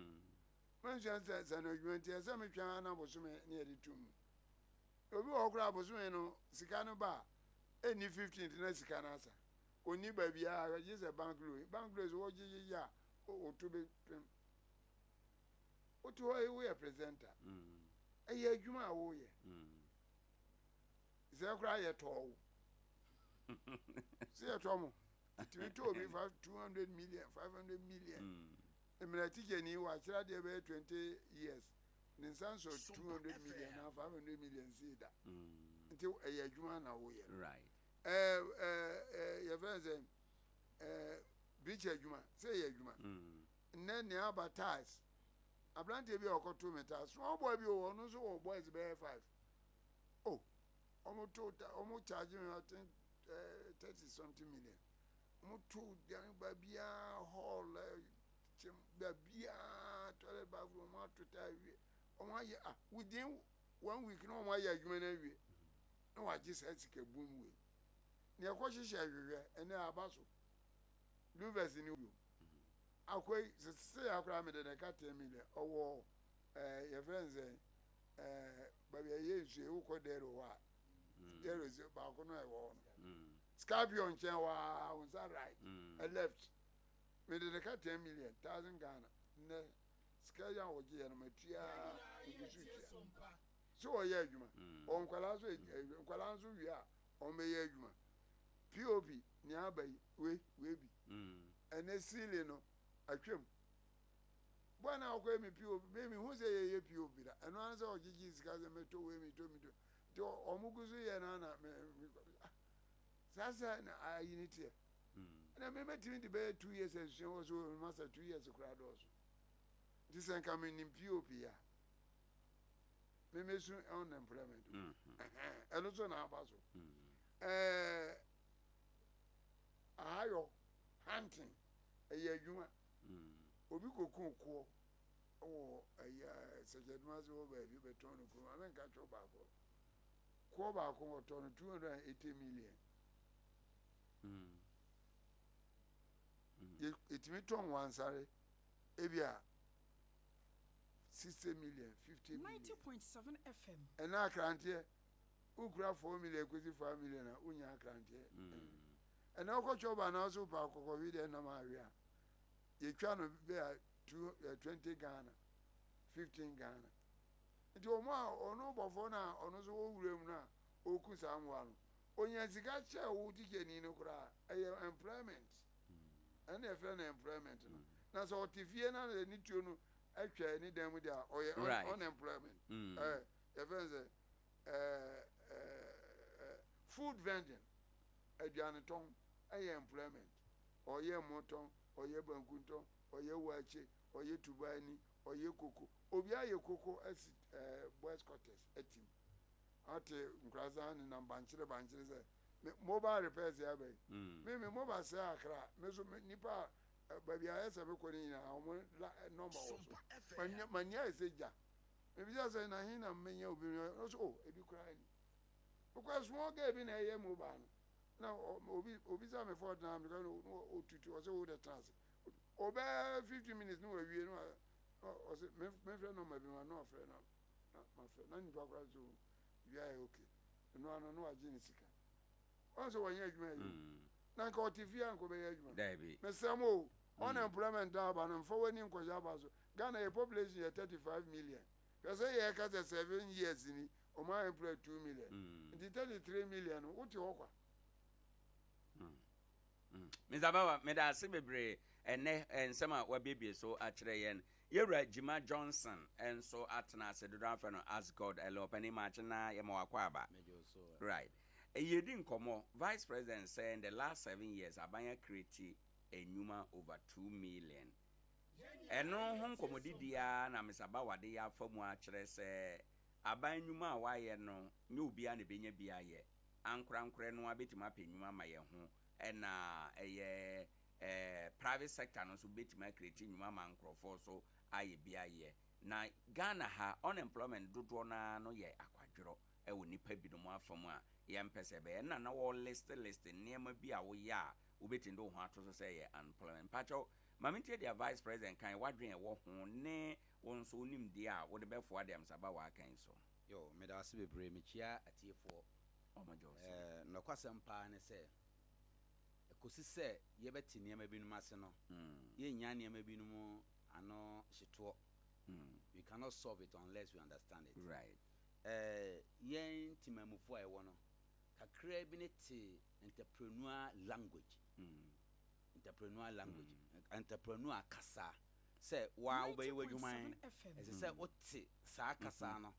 Mansua nsa na adwuma nti ɛsɛ metwɛn na bosome ne yɛde tum mu. Obi wɔ hɔ koraa, bosome no sika no ba a ɛnni 15th na sika no asa. Ɔnni baabiara gye sɛ bank loan. Bank loan so wɔgyegyegye a woto bɛpem. Wote hɔ yi woyɛ presenter, ɛyɛ adwuma a woyɛ. Sɛ koraa yɛtɔɔ wo sɛ yɛtɔ mo tumi tɔ obi fa 200 million, 500 million. Mmerɛ tikyani wakyerɛ adeɛ bɛyɛ 20 years, ne nsa nsɔ 200 million na 500 million sii da. Nti ɛyɛ adwuma na woyɛ. Ɛɛ ɛɛ yɛfrɛ sɛ bridge adwuma sɛ ɛyɛ adwuma. Nnɛ nea aba, tiles, aberanteɛ bi a ɔkɔto me tiles, small boy bi wɔ, ɔno nso wɔ boys bɛyɛ five o. Ɔmo to ta, ɔmo charge me, I think 30 something million. Ɔmo to dan baabiara, hall, kyɛm baabiara, toilet, bathroom, ɔmo ato tile awie. Ɔmo ayɛ ah within one week na ɔmo ayɛ adwuma no awie na wagye saa sika bum wei. Nea ɛkɔ hyehyɛ hwehwɛ ɛnɛ aba so louvers ni bio akɔ yi sese akora mi de ne ka 10 million. Ɔwɔ yɛfrɛ no sɛ baabi a ɛyɛ nsuo yi, wokɔ dɛro hɔ a, dɛro sɛ baako no a ɛwɔ hɔ no, Scorpion nkyɛn hɔ a, wo nsa right left, mede ne ka 10 million thousand Ghana. Nnɛ sika yi a wɔgye yɛ no matua egu so tua sɛ ɔyɛ adwuma. Ɔwɔ nkwadaa so, nkwadaa nso wie a wɔn bɛyɛ adwuma. POP nea aba yi wei wei bi ɛnɛ ceiling no atwam bɔn na ɔkɔyɛ mi POP mi mi hu sɛ yɛyɛ POP da. Ɛno ara sɛ ɔgyegye sika sɛ mɛtɔ wei, metɔ metɔ nti ɔmo gu so yɛ na na mɛ mi ah saa sɛ na ayi ne teɛ ɛna mi mɛtumi de bɛyɛ 2 years asua wɔ so masa 2 years koraa dɔɔso. Nti sɛ nka mi nim POP a mi mɛsu unemployment. Ɛno nso na aba so. Ahayɔ, hunting, ɛyɛ adwuma. Obi kɔku koɔ wɔ ɛyɛ sɛkyɛduma ase wɔ baabi bɛtɔn no kurom ame nka kyɛw baako, koɔ baako wɔtɔ no 280 million. Yɛtumi tɔn wansare ebi a 60 million, 50 million. 90.7 FM. Ɛna akranteɛ wokura 4 million kɔsi 5 million a wonya akranteɛ. Ɛna wokɔtwɛ ba na so pa akɔkɔhwe deɛ nam awe a yɛtwa no bɛ a two 20 Ghana, 15 Ghana. Nti ɔmo a ɔno bɔfoɔ no a ɔno nso wɔ wura mu no a ɔku saa mmoa no onya sika kyɛ wo tikyani no koraa, ɛyɛ employment. Ɛna yɛfrɛ no employment no. Na sɛ ɔte fie na ne tuo no atwa ne dan mu deɛ a ɔyɛ unemployment. Yɛfrɛ no sɛ food vending, aduane tɔn ɛyɛ employment. Ɔyɛ mo tɔn, ɔyɛ banku tɔn, ɔyɛ waakye, ɔyɛ tubani. ɔyɛ koko. Obi ayɛ koko asi ɛɛ boys quarters atim. Ate nkurasa nenam bankyere bankyere sɛ me mobile repairs yɛ aba yi. Me me mobile sɛ akra me so me nipa a baabi a ayɛ sɛ mekɔ no nyinaa wɔn la nɔmba wɔ so. Manya manya ayɛ sɛ gya. Mebisa sɛ na he na menya obi no ɔsɛ oh ebi koraa ni. Because small girl bi na ɛyɛ mobile no. Na obi obisa me fɔ na meka no otutu ɔsɛ wo de tena ase. Ɔbɛɛ 15 minutes no wawie no ɔsɛ mefrɛ nɔmba bi ma na ɔfrɛ na na mafrɛ na nipa koraa so biribi ayɛ okay. Ɛno ano na wagye ne sika. Ɔn sɛ wɔnyɛ adwuma yi. Na nka ɔte fie a nka ɔbɛyɛ adwuma. Daabi. Mesrɛ mo o, unemployment aba no mfa w'ani nkɔhyɛ aba so. Ghana yɛ population yɛ 35 million. Hwɛ sɛ yɛka sɛ 7 years ni ɔmo employ 2 million. Nti 33 million no wote hɔ kwa. Mr. Bawa, meda ase bebree ɛnɛ nsɛm a wabiebie so akyerɛ yɛn. Yɛwura Jima Johnson nso atena ase dodo afɛ no as God ɛlɛ ɔpɛni maakye na yɛma wakɔ aba. Right. Yɛdi nkɔmmɔ, Vice President sɛ in the last 7 years aban create enwuma over 2 million. Ɛno ho nkɔmmɔdidi a na Mr. Bawa de yɛ afa mu akyerɛ sɛ aban nnwuma a wayɛ no nyɛ obiara na ebenya bi ayɛ. Ankorankorɛ no abɛtumi apɛ nnwuma ama yɛn ho, ɛna ɛyɛ private sector no nso bɛtumi acreate nnwuma ama nkurɔfoɔ so ayɛ bi ayɛ. Na Ghana ha unemployment dodoɔ naa no yɛ akwadworɔ ɛwɔ nipa binom afa mu a yɛmpɛ sɛ ɛbɛyɛ na wɔ list list nneɛma bi a woyɛ a wobɛtumi de wo ho ato so sɛ ɛyɛ unemployment. Mpakyɛw, maame, ntie deɛ Vice President kan wadwen ɛwɔ ho ne wo nso wonim deɛ a wode bɛfoa deɛ msaba waka yi so. Yo, meda ase bebree, mekyia atiefoɔ. Ɔmagye wo so. Nɔkwasɛm paa ne sɛ ɛkɔsi sɛ yɛbɛte nneɛma binom ase no, yɛnnya nneɛma binom ano hyetoɔ. We cannot solve it unless we understand it. Yɛn temamufoɔ a ɛwɔ no kakra bi ne te entrepreneur language. Entrepreneur language, entrepreneur kasa sɛ waa wobɛyɛ w'adwuma yi, ɛsɛ sɛ wote saa kasa no.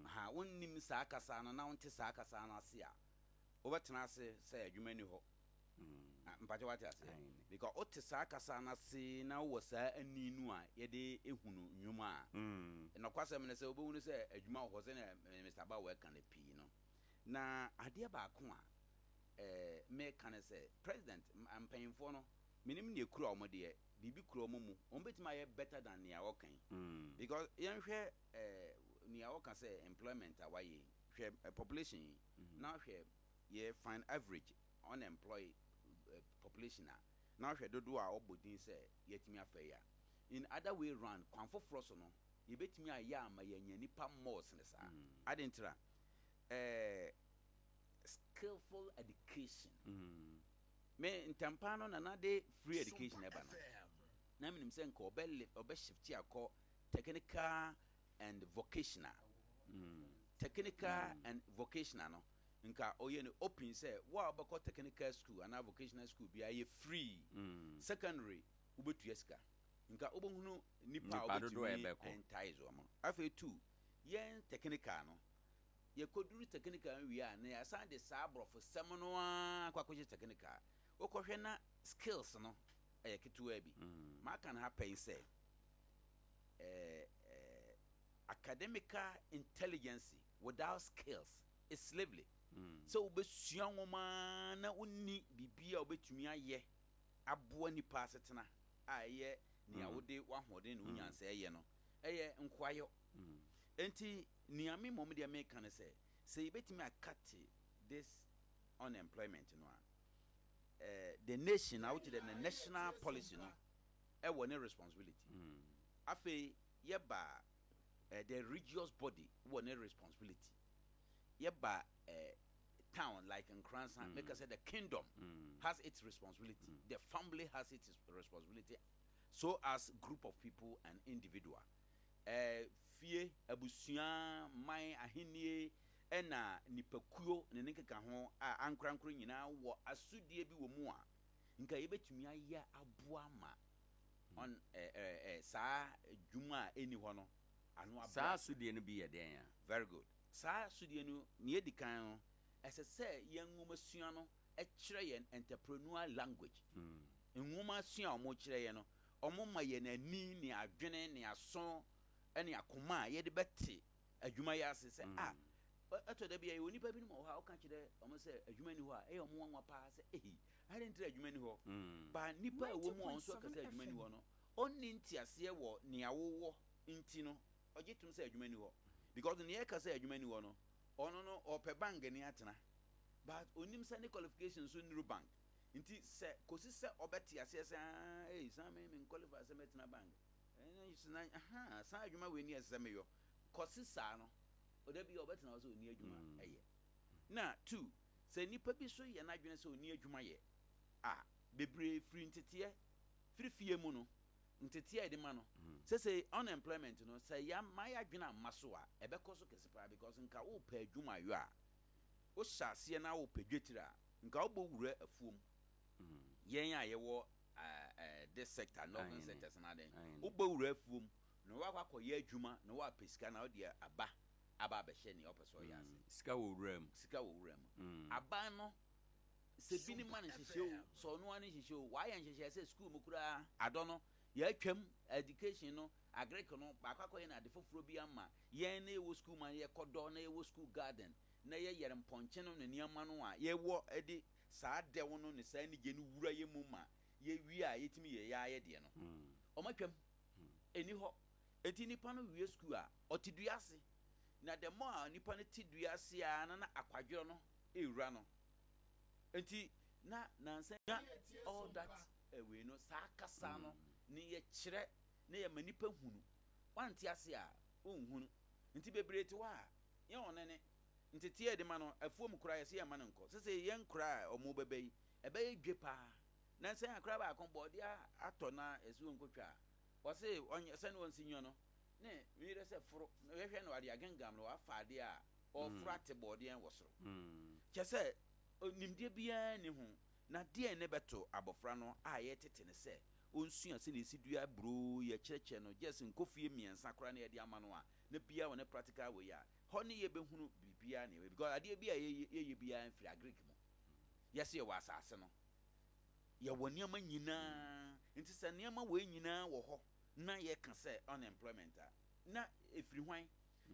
Ha wonnim saa kasa no na wonte saa kasa no ase a, wobɛtena ase sɛ adwuma ni hɔ. Ah, mpakyɛ, wate aseɛ? Aye. Because wote saa kasa no ase na wowɔ saa ani no a yɛde ehunu nnwuma a, nɔkwasɛm ne sɛ wobɛhunu sɛ adwuma wɔ hɔ sɛnea Mr. Bawo ɛka no pii no. Na adeɛ baako a meka ne sɛ president mpanyimfoɔ no, menim nea kura ɔmo deɛ, biribi kura ɔmo mu, ɔmo bɛtumi ayɛ better than nea wɔka yi. Because yɛnhwɛ nea wɔka sɛ employment a wayɛ yi, hwɛ population yi na hwɛ yɛ find average unemployed population a, na hwɛ dodoɔ a ɔbɔ din sɛ yɛtumi afa yi a, in other way round, kwan foforɔ so no, yɛbɛtumi ayɛ ama yɛanya nipa more sene saa. Ade ntira skillful education. Me ntɛmpa no nana de free education ɛba no, na menim sɛ nka ɔbɛ shift akɔ technical and vocational. Technical and vocational no, nka ɔyɛ no open sɛ wo a wobɛkɔ technical school anaa vocational school biara yɛ free. Secondary wobɛtua sika, nka wobɛhunu nipa a Nipa dodoɔ a wobɛtumi ɛbɛkɔ. Entice wɔn. Afei two, yɛn technical no, yɛkɔduru technical no wie a, na yɛasan de saa aborɔfo sɛm no ara akɔ akɔhyɛ technical. Wokɔhwɛ na skills no ɛyɛ ketewa bi. Maka no ha pɛn sɛ academical intelligence without skills is slavery. Sɛ wobɛsua nwoma na wonni biribi a wobɛtumi ayɛ aboa nipa asetena a ɛyɛ nea wode w'ahoɔden ne wo nyansa ɛyɛ no, ɛyɛ nkoayɔ. Enti nea me mmom deɛ meka no sɛ yɛbɛtumi acut this unemployment no a, the nation a wokyerɛ the national policy no ɛwɔ ne responsibility. Afei yɛba the religious body wɔ ne responsibility. Yɛba town like Nkransa, make us say the kingdom has its responsibility, the family has its responsibility, so as group of people and individual. Fie, abusua, man, ahennie, ɛna nipakuo ne ne nkeka ho a ankorankoro nyinaa wɔ asodie bi wɔ mu a nka yɛbɛtumi ayɛ aboa ma on saa dwuma a ɛni hɔ no ano aboa. Saa asodie no bi yɛ dɛn a? Very good. Saa asodie no, nea edi kan no, ɛsɛ sɛ yɛn nwoma sua no ɛkyerɛ yɛn entrepreneur language. Nwoma sua a wɔn kyerɛ yɛn no, Wɔma yɛn ani ne adwene ne aso ne akoma a yɛde bɛte adwuma yi ase sɛ ah, ɛtɔ da bi a yɛwɔ nnipa binom wɔ hɔ a woka kyerɛ wɔn sɛ adwuma nni hɔ a, ɛyɛ wɔn nwanwa paa sɛ ehi, adɛn nti na adwuma nni hɔ? Ba nnipa a ɛwɔ mu a wɔn nso aka sɛ adwuma nni hɔ no, ɔnni nteaseɛ wɔ nea wowɔ nti no, ɔgye tom sɛ adwuma nni hɔ. Because nea ɛka sɛ adwuma nni hɔ no, ɔno no ɔpɛ bank ne atena. But ɔnim sɛ ne qualification nso nnuru bank. Nti sɛ kɔsi sɛ ɔbɛte aseɛ sɛ ah, ei, saa me me qualify sɛ mɛtena bank. Ɛna aha, saa adwuma wei ni ɛsɛ sɛ meyɔ. Kɔsi saa no, ɔda bi a ɔbɛtena hɔ sɛ ɔnni adwuma yɛ. Na two, sɛ nipa bi so yɛ n'adwene sɛ ɔnni adwuma yɛ a, bebree firi nteteɛ, firi fie mu no, nteteɛ a yɛde ma no, sɛsɛi unemployment no, sɛ yɛamma yɛadwene amma so a, ɛbɛkɔ so kɛse paa because nka wopɛ adwuma yɔ a, wohyɛ aseɛ na wopɛ dwetire a, nka wobɔ wura afuom. Yɛn a yɛwɔ this sector, northern sectors no adɛn, wobɔ wura afuom na woakɔ akɔyɛ adwuma na woapɛ sika na wode aba aba abɛhyɛ nea wopɛ sɛ ɔyɛ ase. Sika wɔ wura mu. Sika wɔ wura mu. Aban no, sɛ bi ne ma no nhyehyɛ o, sɛ ɔno ara ne nhyehyɛ o, wayɛ nhyehyɛ sɛ sukuu mu koraa adɔ no, yɛatwam education no, agric no, baakɔ akɔyɛ no ade foforɔ bi ama yɛn na yɛwɔ sukuu mu a yɛkɔdɔ na yɛwɔ sukuu garden na yɛyɛre mpɔnkye no ne nneɛma no a yɛwɔ de saa dɛw no ne saa anigye no wura yɛn mu ma yɛwie a yɛtumi yɛ yɛn ara yɛ deɛ no. Wɔatwam. Ɛnni hɔ. Enti nipa no wie sukuu a, ɔte dua ase. Na the more a nipa no te dua ase ara no na akwadworɔ no rewura no. Enti na nansa na all that wei no, saa kasa no ne yɛkyerɛ na yɛma nipa hunu. Wante ase a, wonhunu. Nti bebree te hɔ a, yɛn ɔne ne nteteɛ a yɛde ma no, afuom koraa yɛse yɛmma no nkɔ. Sesei yɛn nkoraa a wɔbɛba yi, ɛbɛyɛ dwe paa. Nansa yi akora baako bɔɔdeɛ atɔ na yɛse wɔnkɔtwa a, wɔse ɔnyɛ sɛne wɔnsi nyɔ no, ne meyerɛ sɛ foro, na yɛhwɛ no ɔde agengam no wafa adeɛ a ɔreforo ate bɔɔdeɛ wɔ soro. Kyerɛ sɛ nimdeɛ biara nni ho. Na deɛn ne bɛto abɔfra no a yɛretete no sɛ ɔnsua sɛdeɛ yɛsi dua aburoo, yɛkyerɛkyerɛ no just nkɔfie mmiɛnsa koraa na yɛde ama no a, na biara wɔ ne practical wei a, hɔ ne yɛbɛhunu biribiara ne yɛbɛyɛ because adeɛ bi a yɛyɛ biara mfiri agric mu. Yɛse yɛwɔ asase no, yɛwɔ nneɛma nyinaa, nti sɛ nneɛma wei nyinaa wɔ hɔ na yɛka sɛ unemployment a, na ɛfiri hwan?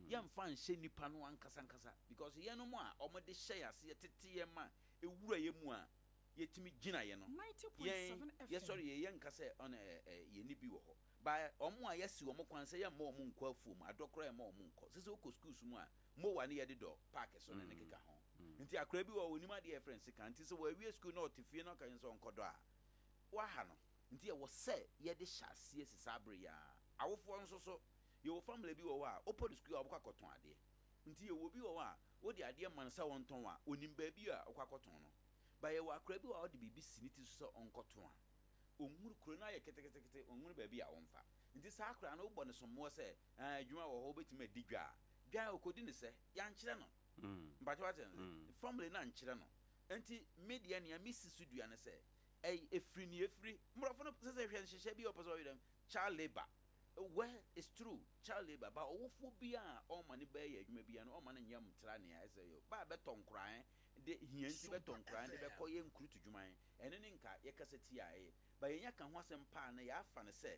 Yɛmfa nhyɛ nnipa no ankasa ankasa because yɛnom a wɔde hyɛ yɛn ase, yɛtete yɛn ma ɛwura yɛn mu a yɛtumi gyina yɛn no, yɛn yɛsɔre yɛ yɛnka sɛ ɔn ɛ ɛ yɛnni bi wɔ hɔ. But wɔn a yɛasi wɔn kwan sɛ yɛmma wɔn nkɔ afuom, adɔ koraa yɛmma wɔn nkɔ. Sɛ sɛ wokɔ schools mu a, mower ne yɛde dɔ park so ne ne keka ho. Nti akwadaa bi wɔ hɔ ɔnim adeɛ a yɛfrɛ no sekan nti sɛ wawie school na ɔte fie na ɔka kyerɛ no sɛ ɔnkɔdɔ a, waha no. Nti ɛwɔ sɛ yɛde hyɛ aseɛ si saa bere yi ara. Awofoɔ nso so, yɛwɔ family bi wɔ hɔ a, wopɔ no sukuu a ɔbɛkɔ akɔtɔn adeɛ. Nti yɛwɔ obi wɔ hɔ a, wode adeɛ ma no sɛ ɔntɔn a, ɔnim baabi a ɔkɔ akɔtɔn no. But yɛwɔ akwadaa bi wɔ hɔ a wode biribi si ne ti so sɛ ɔnkɔtɔn a, ɔnhunu, kuro no ayɛ ketekete, ɔnhunu baabi a ɔmfa. Nti saa akwadaa no wobɔ no sommoɔ sɛ, ɛɛ adwuma wɔ hɔ, wobɛtumi adi dwa a, dwa a ɔkɔdi no sɛ, yɛankyerɛ no. Mpakyɛ wate ase? Family no ankyerɛ no. Nti me deɛ nea mesi so dua ne sɛ, ɛy ɛfiri nea ɛfiri. Mmorɔfo no sɛ sɛ hwɛ nhyehyɛ bi a ɔpɛ sɛ ɔyɛ dɛm, child labour. Well, it's true, child labour, but ɔwofoɔ biara a ɔmma ne ba yɛ adwuma biara no, ɔmma no nyɛ ntra nea ɛsɛ yɛ. Ba a bɛtɔ nkoran de, hia nti bɛtɔ nkoran de bɛkɔ yɛ nkurutu dwuma, ɛno ne nka yɛkasa tia a ɛyɛ. But yɛnya ka ho asɛm paa na yɛafa no sɛ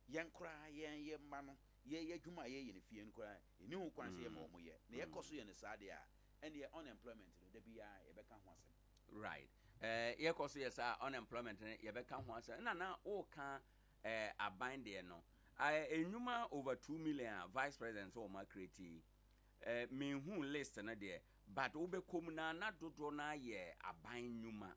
yɛn koraa yɛn yɛ mma no, yɛyɛ adwuma a yɛyɛ no fie no koraa, yɛnni ho kwan sɛ yɛma wɔn yɛ. Na yɛkɔ so yɛ no saa deɛ a, ɛnneɛ unemployment no, da biara yɛbɛka ho asɛm. Right. Eh, yɛkɔ so yɛ saa unemployment no, yɛbɛka ho asɛm. Ɛna na woka eh, aban deɛ no, eh, nnwuma over 2 million a vice president sɛ wɔn acreate yi, eh, menhu list no deɛ, but wobɛkɔ mu na na dodoɔ no ayɛ aban nnwuma.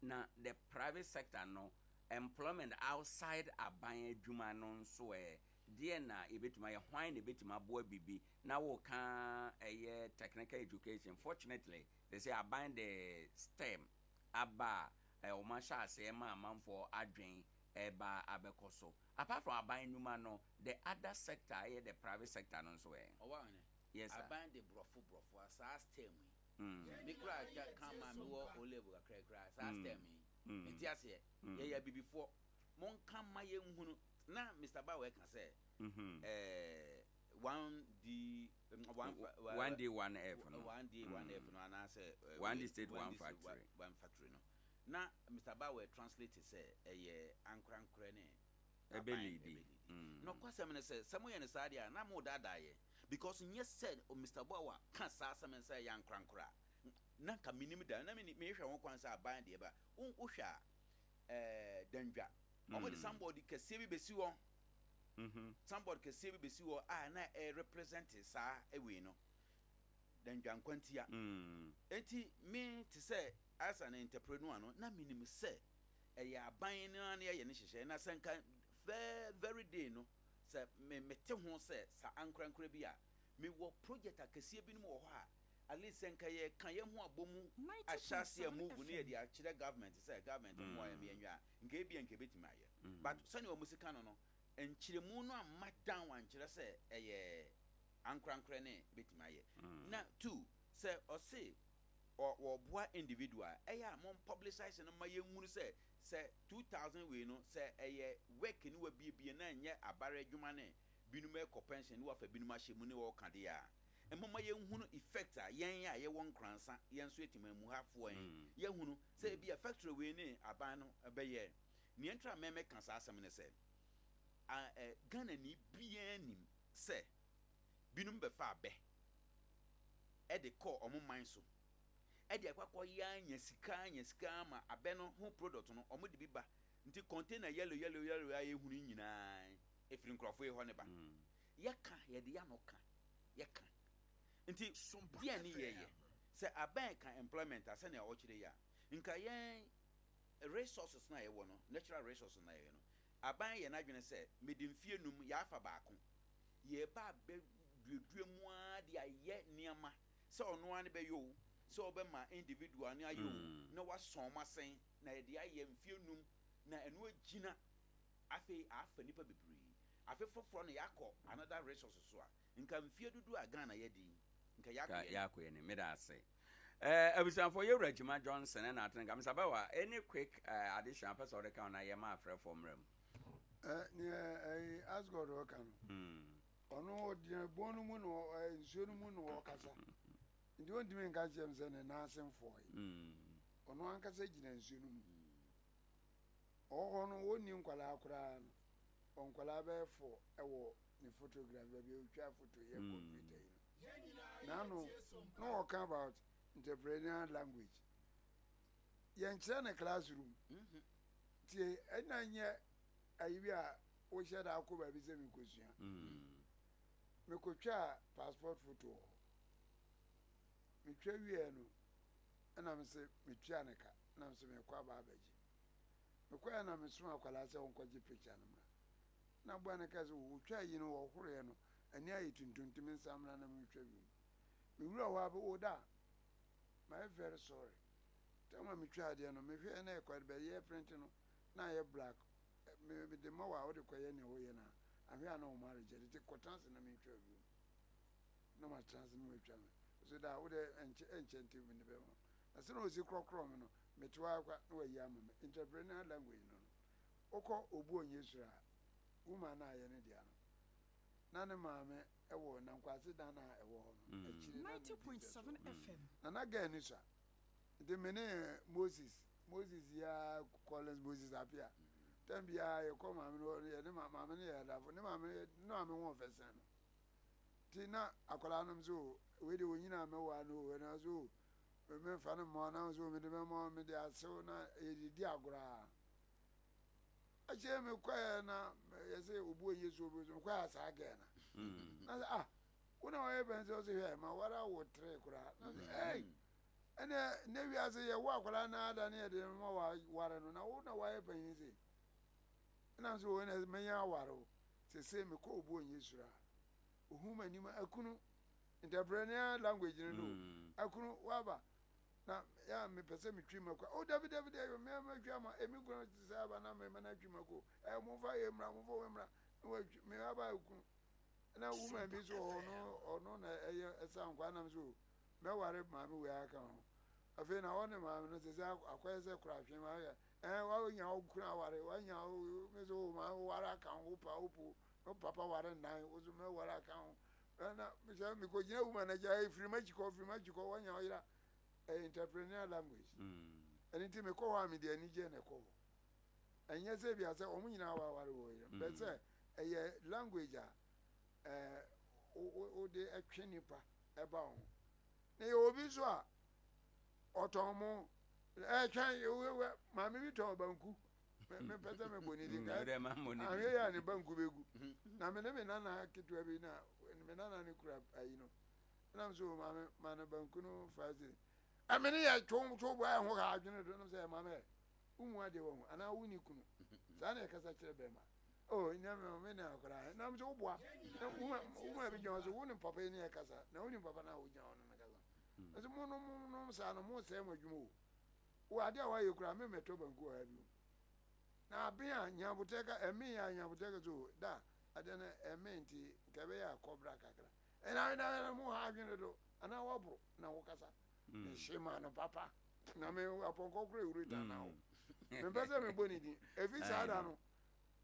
Na the private sector no, employment outside aban adwuma no nso ɛ, deɛ na yɛbɛtumi ayɛ, hwan na yɛbɛtumi aboa bibi, na woka ɛyɛ technical education. Fortunately, they say aban de STEM aba a wɔn ahyɛ aseɛ ma amanfoɔ adwen ɛba abɛkɔ so. Apart from aban nnwuma no, the other sector ɛyɛ the private sector no nso ɛ? Ɔwɔ ahene. Yes sir. Aban de borɔfo borɔfo a saa STEM yi. Me kura agya ka ma me wɔ O level kakra kura saa STEM yi. Nti aseɛ. Yɛyɛ abibifoɔ. Monka ma yɛnhunu. Na Mr. Bawɛ ka sɛ 1D 1 1D 1F no. 1D 1F no anaasɛ 1D state 1 factory. 1 factory no. Na Mr. Bawɛ translate sɛ ɛyɛ ankorankorɛ ne Aban Ɛbɛliidi. ɛbɛliidi. Nɔkwasɛm ne sɛ, sɛ moyɛ no saa deɛ a, na modaadaa yɛn because nyɛ sɛ Mister Boawa ka saa asɛm no sɛ ɛyɛ ankorankoro a, na nka mennim da. Na mehwɛ ho kwan sɛ aban deɛ ɛba. Wohwɛ a, ɛɛ Dandwa, wɔde sanbɔɔd kɛseɛ bi bɛsi hɔ. Sanbɔɔd kɛseɛ bi bɛsi hɔ a na ɛrepresent saa wei no, Dandwa Nkwantia. Enti me te sɛ as an entrepreneur no, na menim sɛ ɛyɛ aban no ara na yɛayɛ ne nhyehyɛe. Na sɛ nka fɛ very day no, sɛ me mete ho sɛ sa ankorankora bi a, mewɔ project akɛseɛ binom wɔ hɔ a, at least sɛ nka yɛka yɛn ho abɔ mu ahyɛ aseɛ move no yɛde akyerɛ government sɛ government mmoa yɛn ma yɛnwɛ a, nka ebia nka ebetumi ayɛ. But sɛnea wɔn si ka no no, nkyerɛmu no amma down ankyerɛ sɛ ɛyɛ ankorankorɛ ne ebetumi ayɛ. Na two, sɛ ɔse ɔ wɔboa individual a, ɛyɛ a mo publicise no ma yɛnhunu sɛ sɛ 2000 wei no sɛ ɛyɛ work ne wabiebie na ɛnyɛ abare adwuma ne binom ɛkɔ pension ne wafa binom ahyɛ mu ne wɔka deɛ a, momma yɛnhunu effect a yɛn a yɛwɔ Nkoransa yɛn nso yɛ temanmuhafoɔ yɛn yɛhunu sɛ ebia factory wei ne aban no bɛyɛ. Nea nti a me meka saa asɛm ne sɛ a ɛ Ghanani biara nim sɛ binom bɛfa abɛ de kɔɔ wɔn man so de akɔ akɔyɛ anya sika anya sika ama abɛ no ho product no wɔn de bi ba nti container yellow yellow yellow a yɛhunu yi nyinaa ɛfiri nkurɔfoɔ yi hɔ ne ba. Yɛka yɛde yɛ ano ka yɛka nti deɛ ne yɛyɛ sɛ abɛn ka employment a sɛnea ɔkyerɛ yi a nka yɛn resources no a yɛwɔ no natural resources no a yɛwɔ no aban yɛ n'adwene sɛ mede mfie num yɛafa baako yɛreba abɛduadua mu ara de ayɛ nneɛma sɛ ɔno ara ne bɛyɛ o sɛ ɔbɛma individual no ayɛ o na wasɔn wɔn asɛn na yɛde ayɛ mfie num na ɛno agyina afei afa nnipa bebree afe foforɔ no yɛakɔ another resource so a nka mfie dodoɔ a Ghana yɛadi yi nka yɛakɔ Ka yɛn yɛakɔ yɛn anim. Meda ase. Eh, abusuafoɔ, yɛwura Gyima Johnson ɛna atene nka. Mr. Bawah, any quick eh, addition apɛ sɛ ɔde ka ho na yɛma afrɛfoɔ mmra mu? Eh, neɛ ɛyi Asgard ɔka no, ɔno ɔgyina bɔn no mu na ɔ- nsuo no mu na ɔkasa. Nti ɔntumi nka kyerɛ m sɛ ne nan ase mfɔe. Ɔno ankasa gyina nsuo no mu. Ɔwɔ hɔ no, ɔnni nkwadaa koraa no, ɔwɔ nkwadaa bɛyɛ four wɔ ne photograph baabi a ɔtwa photo yɛ computer yi no. N'ano na ɔka about entrepreneurial language. Yɛnkyerɛ no classroom. Tie, ɛna nyɛ ayi bi a wohyɛ da akɔ baabi sɛ mekɔsua. Mekɔtwaa passport photo wɔ hɔ. Metwa wieɛ no, ɛna mese metua ne ka, ɛna mese mekɔ aba abɛgye. Mekɔeɛ na mesoma akwadaa sɛ ɔnkɔgye picture no mmra. Na boy no kaa sɛ ɔtwa ayi no ɔhoroeɛ no ani ayɛ tuntum nti mensan mmra na mentwa bio. Mewura hɔ ara pɛ, oh da, mayɛ very sorry. Time a metwaa adeɛ no mehwɛɛ na ɛkɔ bɛ yɛ print no na ayɛ black. Me mede ma wo a wode kɔyɛ nea woyɛ no a ahwɛ a na wɔn areject nti kɔtena ase na mentwa bio. Na matena ase na matwa no. So da wode ɛnkyɛ ɛnkyɛ nti mede bɛma wo. Na sɛnea osi korɔkorɔɔ me no, mete hɔ ara kwa na wayi ama me. Entrepreneurial language no no, wokɔ Obu Onyesure a, woman no a ɛyɛ ne dea no, na ne maame wɔ Nankwase dan a ɛwɔ hɔ no akyiri na ne teachers wɔ hɔ. Na na girl no sua. Nti me ne Moses, Moses yi ara, Collins Moses Appiah, time biara yɛkɔ maame no hɔ no, yɛne maame no yɛ adamfo. Ne maame, ne maame ho ɔfɛ sen no. Nti na akwadaa nom so o, wei deɛ ɔnyini a mɛwaa no o, ɛna so o, memfa no mma wo, na so o, mede bɛma wo, mede asew na yɛde di agorɔ a. Akyire mekɔɛ na yɛsɛ obu ɔnyɛ suo bi so mekɔɛ asaa gɛɛ na. Na sɛ ah, wo na wɔyɛ bɛn sɛ ɔsɛ hwɛ ma wara wo tere koraa. Na sɛ ei, ɛnɛ ne wiase yɛwo akwadaa na ada ne yɛde ma ware no na wo na wɔayɛ panyin se. Ɛna so wɔ na mɛnya aware wo. Sese mekɔ obu ɔnyɛ suro a, ohun m'anim akunu entrepreneur language no no akunu waba na ya mepɛ sɛ metwi mako o dabi dabi dabi me matwi ama emi kunu te sɛ aba na mema no atwi mako ɛ momfa yɛ mmra momfa wɔ mmra na watwi me aba akunu na woman bi so wɔ hɔ no ɔno na ɛyɛ ɛsa nkwa nam so mɛware maame wei aka ho afei na ɔne maame no sɛ sɛ akɔyɛ sɛ korahwe ma yɛ Ɛɛ wanya wo kunu aware, wanya wo me so wo ma ware aka ho, wo pa wo po, wo papa ware nnan, wo so mɛ ware aka ho. Na sɛ mekɔgyina woman no akyi a, firi m'akyi kɔ, firi m'akyi kɔ, wanya wo yera. Ɛyɛ entrepreneurial language. Ɛno nti mekɔ hɔ a mede anigyeɛ na ɛkɔ hɔ. Ɛnyɛ sɛ ebia sɛ wɔn nyinaa waware wɔ yere, bɛ sɛ ɛyɛ language a ɛɛ wode ɛtwe nipa ɛba wo ho. Na yɛ obi nso a ɔtɔn mo ɛtwɛn maame bi tɔn banku mepɛ sɛ mebɔ ne din ahwɛ yɛ a ne banku bɛgu na me ne me nana ketewa bi na me nana ne kura ayi no ɛnam so maame ma no banku no fa se ɛme ne yɛ two two bɔ ɛho ha adwene do nam sɛ maame ɛ womu adeɛ wɔ ho anaa wonni kunu saa na ɛkasa kyerɛ bɛrima oh nyɛ me me ne akora nam sɛ woboa woma bi gyina hɔ so wo ne papa yi ne ɛkasa na wonim papa no a wogyina hɔ no no kasa ɛsɛ mo no mo nom saa no mo sɛe mo adwuma o wo adeɛ a woayɛ kura me mɛtɔ banku wɔ ha bio na aben a nyabotɛ ka ɛme a nyabotɛ ka so da adeɛ no ɛme nti nka ɛbɛyɛ akɔbra kakra ɛna ɛna ɛna mo ha adwene do anaa wɔboro na wokasa mehye ma no papa na me apɔnkɔ kora ewuro ta na wo mempɛ sɛ mebɔ ne din efi saa da no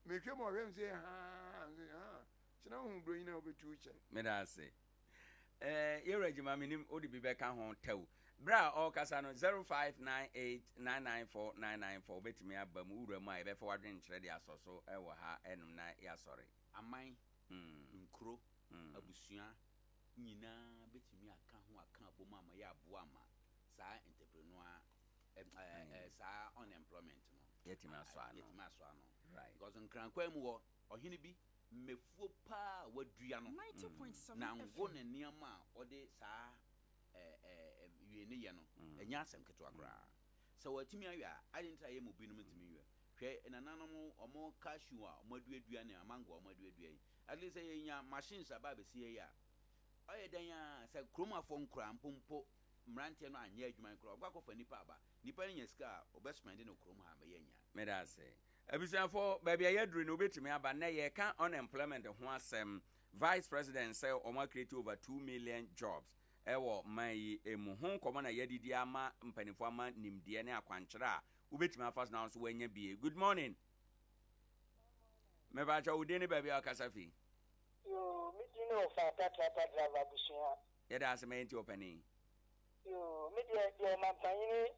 mehwɛ mu ɔhwɛ m sɛ haa haa kyena wohu buro nyina wobɛtu kyɛ. Meda ase. Eh, yɛwura gyima menim wode bi bɛka ho tɛw. Berɛ a ɔrekasa no 0598994994 wobɛtumi aba mu wowura mu a yɛbɛfa w'adwenkyerɛ de asɔ so wɔ ha ɛnom na yɛasɔre. Aman, nkuro, abusua nyinaa bɛtumi aka ho aka abom ama yɛaboa ama saa entrepreneur saa unemployment no yɛatumi asɔ ano. Yɛatumi asɔ ano. Right. Because Nkrankwan mu hɔ, ɔhene bi mmɛfuo paa a wadua no na ngo ne nneɛma a ɔde saa wie no yɛ no, ɛnyɛ asɛm ketewa koraa. Sɛ watumi ayɛ a, adɛn nti na yɛn mu binom ntumi nyɛ? Hwɛ nananom wɔn cashew a wɔaduadua ne amango a wɔaduadua yi. At least sɛ yɛnya machines aba abɛsi ha yi a, ɔyɛ dɛn ara sɛ kurom afɔ nkoraa mpo mpo mmeranteɛ no anyɛ adwuma no koraa, wɔbɛkɔ akɔfa nnipa aba. Nnipa no nya sika a, wɔbɛspɛnde no kurom ha ama yɛanya. Meda ase. Abusuafo, baabi a yɛaduru no wobɛtumi aba. Nnɛ yɛreka unemployment ho asɛm. Vice President sɛ wɔn a create over 2 million jobs ɛwɔ man yi mu. Ho nkɔmmɔ na yɛadidi ama mpanimfoɔ ama nimdeɛ ne akwankyerɛ a wobɛtumi afa so na wo nso woanya bie. Good morning. Mepakyɛ wo din ne baabi a wokasa fi. Yoo, me din ne Ɔfata Tractor Driver Abusua. Yɛda ase ma yɛnti ɔpanin. Yoo, me deɛ, deɛ ɔmampanyini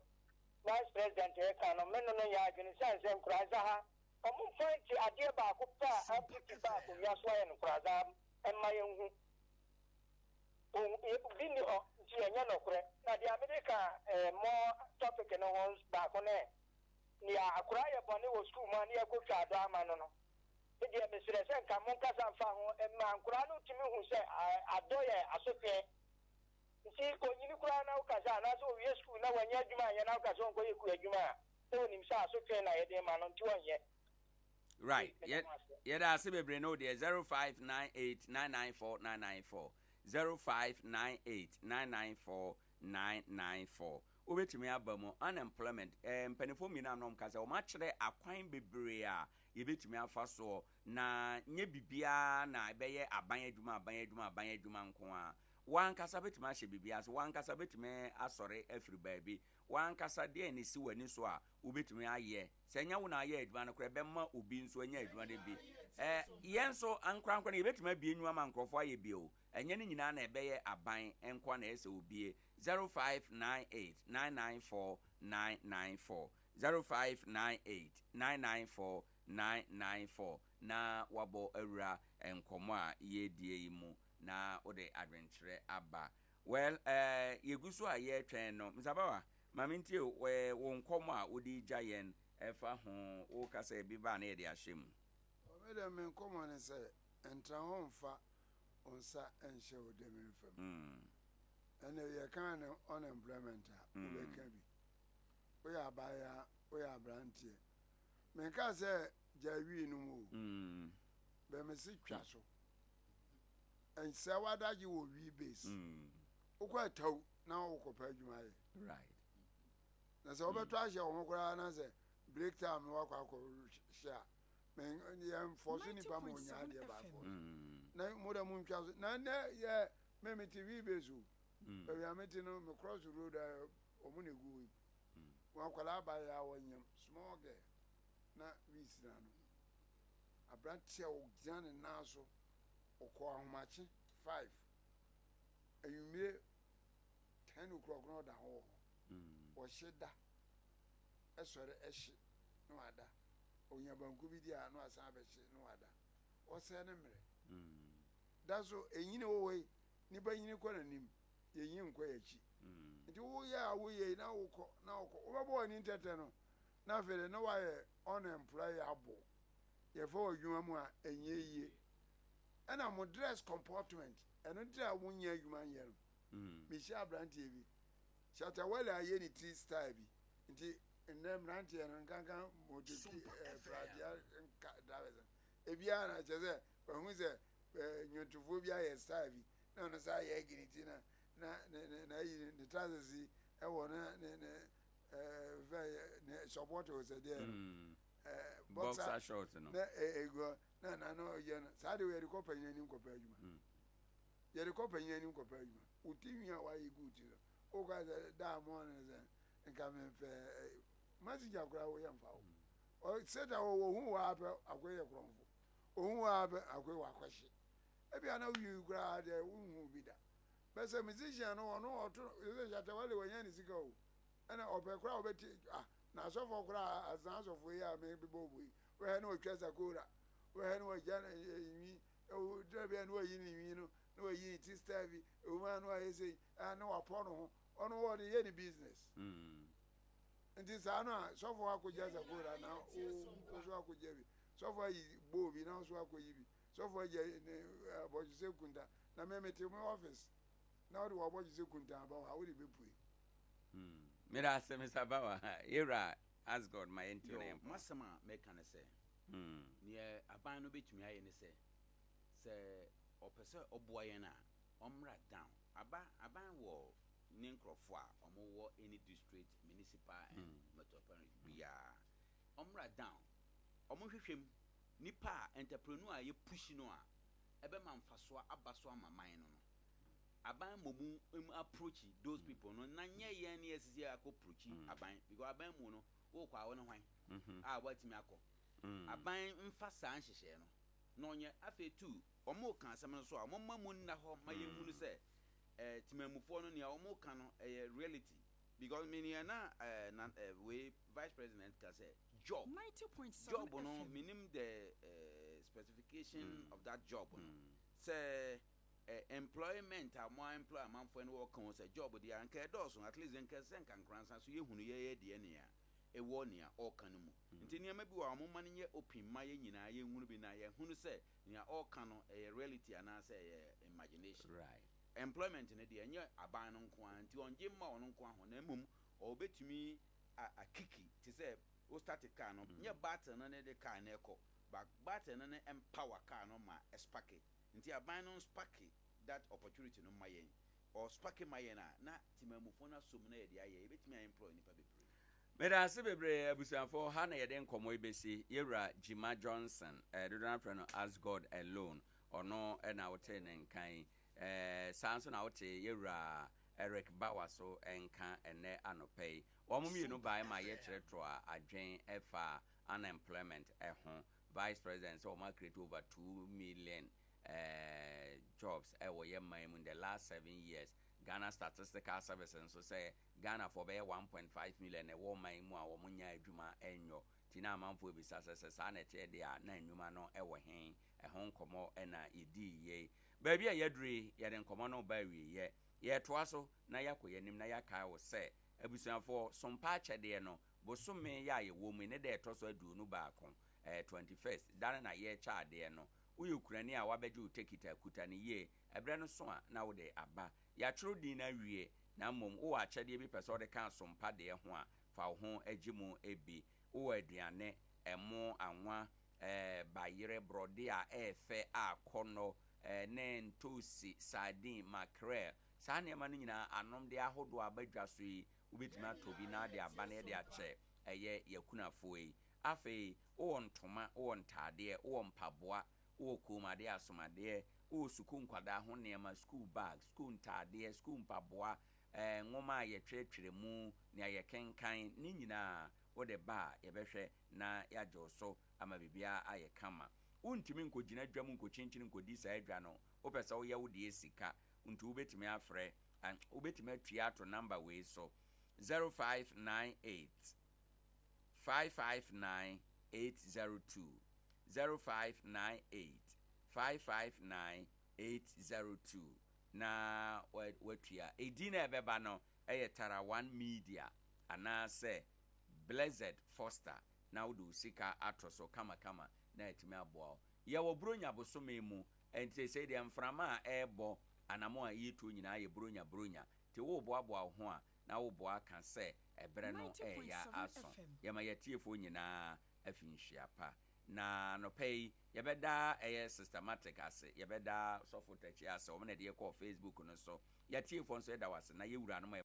Vice President ɛka no, me no no yɛ adwene sane sɛ Nkoranza ha, ɔmo mfa nte adeɛ baako pɛ a NPP baa akonnwa so ayɛ no Nkoranza ha mma yɛnhu. Ohu, bi nni hɔ, nti ɛnyɛ nɔkorɛ. Na deɛ mede ka eh, more topic no ho baako ne, nea akwadaa yɛ bɔne wɔ sukuu mu a ne yɛkɔtwa adɔ ama no no, me deɛ mesrɛ sɛ nka monkasa mfa ho mma nkwadaa no tumi hu sɛ adɔ yɛ asotweɛ. Nti onyini koraa na woka sɛ anaasɛ owie sukuu na wanya adwuma anyɛ na woka sɛ ɔnkɔyɛ kuo adwuma a, na onim sɛ asotwe na yɛde rema no nti ɔnyɛ. Right. Yɛda ase bebree no deɛ 0598994994 0598994994 wobɛtumi aba mu. Unemployment, mpanimfoɔ mmienu a nom ka sɛ wɔn akyerɛ akwan bebree a yɛbɛtumi afa soɔ na nyɛ biribiara na ɛbɛyɛ aban adwuma, aban adwuma, aban adwuma nko a. Wankasa bɛtumi ahyɛ biribi ase, wankasa bɛtumi asɔre afiri baabi, wankasa deɛ ne si w'ani so a wobɛtumi ayɛ. Sɛ ɛnyɛ wo na ayɛ adwuma no koraa, ɛbɛma obi nso anya adwuma no bi. Yɛn nso ankorankora no yɛbɛtumi abie nnwuma ma nkurɔfoɔ ayɛ bi o. Ɛnyɛ ne nyinaa na ɛbɛyɛ aban nkoa na ɛyɛ sɛ obie. 0598 994 994, 0598 994 994 na wabɔ awura nkɔmmɔ a yɛredie yi mu na wode adwenkyerɛ aba. Well, yɛgu so a yɛretwɛn no. Msabawa, ma mentie wo nkɔmmɔ a wode gya yɛn ɛfa ho. Woka sɛ ebi ba a na yɛde ahyɛ mu. Me deɛ, me nkɔmmɔ ne sɛ ntra hɔ mfa wo nsa nhyɛ wo dɛm fam. Ɛnna yɛka no unemployment a, wobɛka bi. Woyɛ abaayewa, woyɛ aberanteɛ, menka sɛ gya wii no mu o, bɛmese twa so ɛnsɛ wadagye wɔ wii base. Wokɔ ataw na wokɔpɛ adwuma yɛ na sɛ wobɛtɔ ahyɛ wo ho koraa na sɛ break time no wakɔ akɔ hyɛ a, yɛmfɔ so nipa ma onya adeɛ baafɔ na mo dɛ montwa so. Na nnɛ yɛ me mete wii base o, baabi a mete no, me cross road a ɔmo na egu hɔ yi, wɔn akwadaa abayɛ a wɔnyam small girl na wii sina no. Aberanteɛ a ɔgyina ne nan so, ɔkɔ ahomakye 5, anwummere 10 o'clock na ɔda hɔ wɔ hɔ. Ɔhye da, ɛsɔre ɛhye na wada. Ɔnya banku bi di a na wasan abɛhye na wada. Ɔsɛe ne mmerɛ. Da so ɛnyini wɔ hɔ yi, nipa nyini kɔ n'anim, yɛnyin nkɔ yɛn akyi. Nti woyɛ a woyɛ yi na wokɔ na wokɔ, wobɛbɔ w'ani ntɛtɛ no na afei de na woayɛ unemployable. Yɛfa wo adwuma mu a ɛnyɛ yie. Ɛna mo dress comportment, ɛno nti a wonnya adwuma nyɛ no. Mehyia aberanteɛ bi, Shatta Wale ayɛ ne ti style bi, nti nnɛ mmeranteɛ no nkanka motoki pragea nka drivers no, ebiara na kyerɛ sɛ wahu sɛ nnwontofoɔ bi ayɛ style bi na ɔno nso ayɛ agi ne ti na na ne ne n'ayi ne trousers yi ɛwɔ na ne ne ɛɛ fɛ ne support wɔ sɛ deɛ no ɛɛ boxer short no na egu na na no yɛ no saa de yɛde kɔ panyin anim kɔpɛ adwuma yɛde kɔ panyin anim kɔpɛ adwuma wo ti nwi a wayɛ gu ti no wokɔ sɛ daa mo ne sɛ nka mempɛ messenger koraa woyɛ mfa wo sɛta wɔ wɔ hu wɔ apɛ akɔyɛ korɔmfo ohu wɔ apɛ akɔyɛ wɔ akɔhye ebi ana woyi koraa deɛ wonhu bi da bɛsɛ musician no ɔno ɔto sɛ Shatta Wale wɔnyɛ ne sika o ɛna ɔpɛ koraa ɔbɛti ah na asɔfoɔ koraa asan asɔfoɔ yi a mebebɔ obo yi wɔhɛ ne wɔtwa sakora wɔhɛ ne wɔgya nwi ɛwɔ dɛ bi a ne wɔyi ne nwi no na wɔyi ne ti style bi ɛwɔ mu a na wɔayɛ sɛ a na wɔapɔ no ho ɔno wɔde yɛ ne business nti saa no a sɔfo akɔgya sakora na wo so akɔgya bi sɔfo ayi bowl bi na wo so akɔyi bi sɔfo agya ne abɔdwesɛ kunta na me mete me office na wode w'abɔdwesɛ kunta aba hɔ a wode bɛpue. Meda ase Mr. Bawa. Yɛwura Asgod ma yɛntiw na Yo, yɛmpɔ. M'asɛm a mɛka ne sɛ, neɛ aban no bɛtumi ayɛ ne sɛ, sɛ ɔpɛ sɛ ɔboa yɛn a, ɔmmra down. Aba, aban wɔ ne nkorɔfoɔ a ɔmo wɔ any district, municipal and metropolitan biara. Ɔmmra down. Ɔmo nhwehwɛ mu, nipa a, entrepreneur a yɛ push no a, ɛbɛma mfasoɔ aba so ama man no no. Aban mmom mu approach those people no, na nyɛ yɛn ne yɛsisi akɔ approach aban, because aban mu no, wokɔ a wo ne hwan a woatumi akɔ. Aban mfa saa nhyehyɛɛ no na ɔnyɛ. Afei too, ɔmo ka asɛm no so a, ɔmo mma mu nna hɔ ma yɛnhunu sɛ temamufoɔ no nea ɔmo ka no ɛyɛ reality, because me nea na na wei vice president ka sɛ job job no, menim the specification of that job no sɛ employment a mo employ amanfoɔ no wɔka ho sɛ job deɛ anka ɛdɔɔso, at least nka sɛ nka nkoransa so yɛhunu yɛyɛ deɛ nea ɛwɔ nea ɔreka no mu. Nti nneɛma bi wɔ a ɔmo ma no nyɛ open ma yɛn nyinaa yɛnhunu bi na yɛhunu sɛ nea ɔreka no ɛyɛ reality anaasɛ ɛyɛ imagination. Employment no deɛ, ɛnyɛ aban no nko ara nti ɔngye mma ɔno nko ara ho, na mmom ɔbɛtumi akiki te sɛ wo start car no, nyɛ battery no ne de car no ɛkɔ, but battery no ne empower car no ma ɛspark. Nti aban no spark that opportunity no ma yɛn. Ɔspark ma yɛn a, na temamufoɔ no asom na yɛde ayɛ, yɛbɛtumi a employ nipa bebree. Meda ase bebree, abusuafoɔ. Ha na yɛde nkɔmmɔ yi bɛsi. Yɛwura Jima Johnson, dodoɔ no afrɛ no As God Alone, ɔno na wotee ne nka yi. Saa nso na wote yɛwura Eric Bawa so nka ɛnɛ anɔpa yi. Wɔn mmienu bae ma yɛkyerɛtwerɛ a adwen ɛfa unemployment ɛho. Vice President sɛ wɔn acreate over 2 million jobs ɛwɔ yɛ man mu in the last 7 years. Ghana Statistical Service nso sɛ Ghanafoɔ bɛyɛ 1.5 million ɛwɔ ɔman mu a wɔn nya adwuma ɛnyɔ. Ti na amanfoɔ ebisa sɛ sɛ saa na ɛteɛ deɛ a, na nnwuma no ɛwɔ hen? Ɛho nkɔmɔ ɛna yɛdii yie. Baabi a yɛaduru yi, yɛde nkɔmɔ no ba awieɛ. Yɛtoa so na yɛakɔ yɛn anim na yɛakae wo sɛ, abusuafoɔ, sompa akyɛdeɛ no, bosome yɛ a yɛwɔ mu yi ne da ɛtɔ so 21, 21st da no na yɛrekyɛ adeɛ no. Woyɛ okurani a wabɛgye wo tekita, kuta no yie. Ɛberɛ no so a na wode aba. Yɛatwerɛ din no awie, na mmom wowɔ akyɛdeɛ bi pɛ sɛ wode ka asompa deɛ ho a, fa wo ho agye mu bi. Wowɔ aduane, ɛmo, anwa, bayerɛ, borɔde a ɛɛfɛ a kɔnɔ, ne ntoosi, sardine, mackerel, saa nneɛma no nyinaa, anomdeɛ ahodoɔ a aba dwa so yi, wobɛtumi atɔ bi na ade aba na yɛde akyɛ ɛyɛ yɛkunafoɔ yi. Afei wowɔ ntoma, wowɔ ntaadeɛ, wowɔ mpaboa, wowɔ kɔnmuadeɛ, asomadeɛ, wowɔ sukuu nkwadaa ho nneɛma, school bag, sukuu ntaadeɛ, sukuu mpaboa, nwoma a yɛtwerɛtwerɛ mu, nea yɛkenkan ne nyinaa, wode ba a, yɛbɛhwɛ na yɛagye wo so ama biribiara ayɛ kama. Wontumi nkɔgyina dwa mu nkɔkyinkyini nkɔdi saa adwa no. Wopɛ sɛ woyɛ wo deɛ sika nti, wobɛtumi afrɛ, wobɛtumi atua ato number wei so: 0598 559. 802. 0598 559 802 na watua. Edin a ɛbɛba no yɛ Tara One Media anaasɛ Blessed Foster na wode wo sika ato so kamakama na atumi aboa wo. Yɛwɔ Buronya bosome mu, nti seesei deɛ mframa a ɛrebɔ, anamɔn a yɛretuo nyinaa yɛ Buronya Buronya. Nti woreboaboa wo ho a, na woboa ka sɛ ɛberɛ no reyɛ aso. Yɛma yɛatiefoɔ nyinaa afinhyia pa. Na anɔpa yi, yɛbɛda ɛyɛ Sister Matic ase, yɛbɛda Sɔfo Takyi ase, wɔn na ɛde yɛ kɔɔ Facebook no so. Yɛatiefoɔ nso yɛda wo ase, na yɛ wuranom a.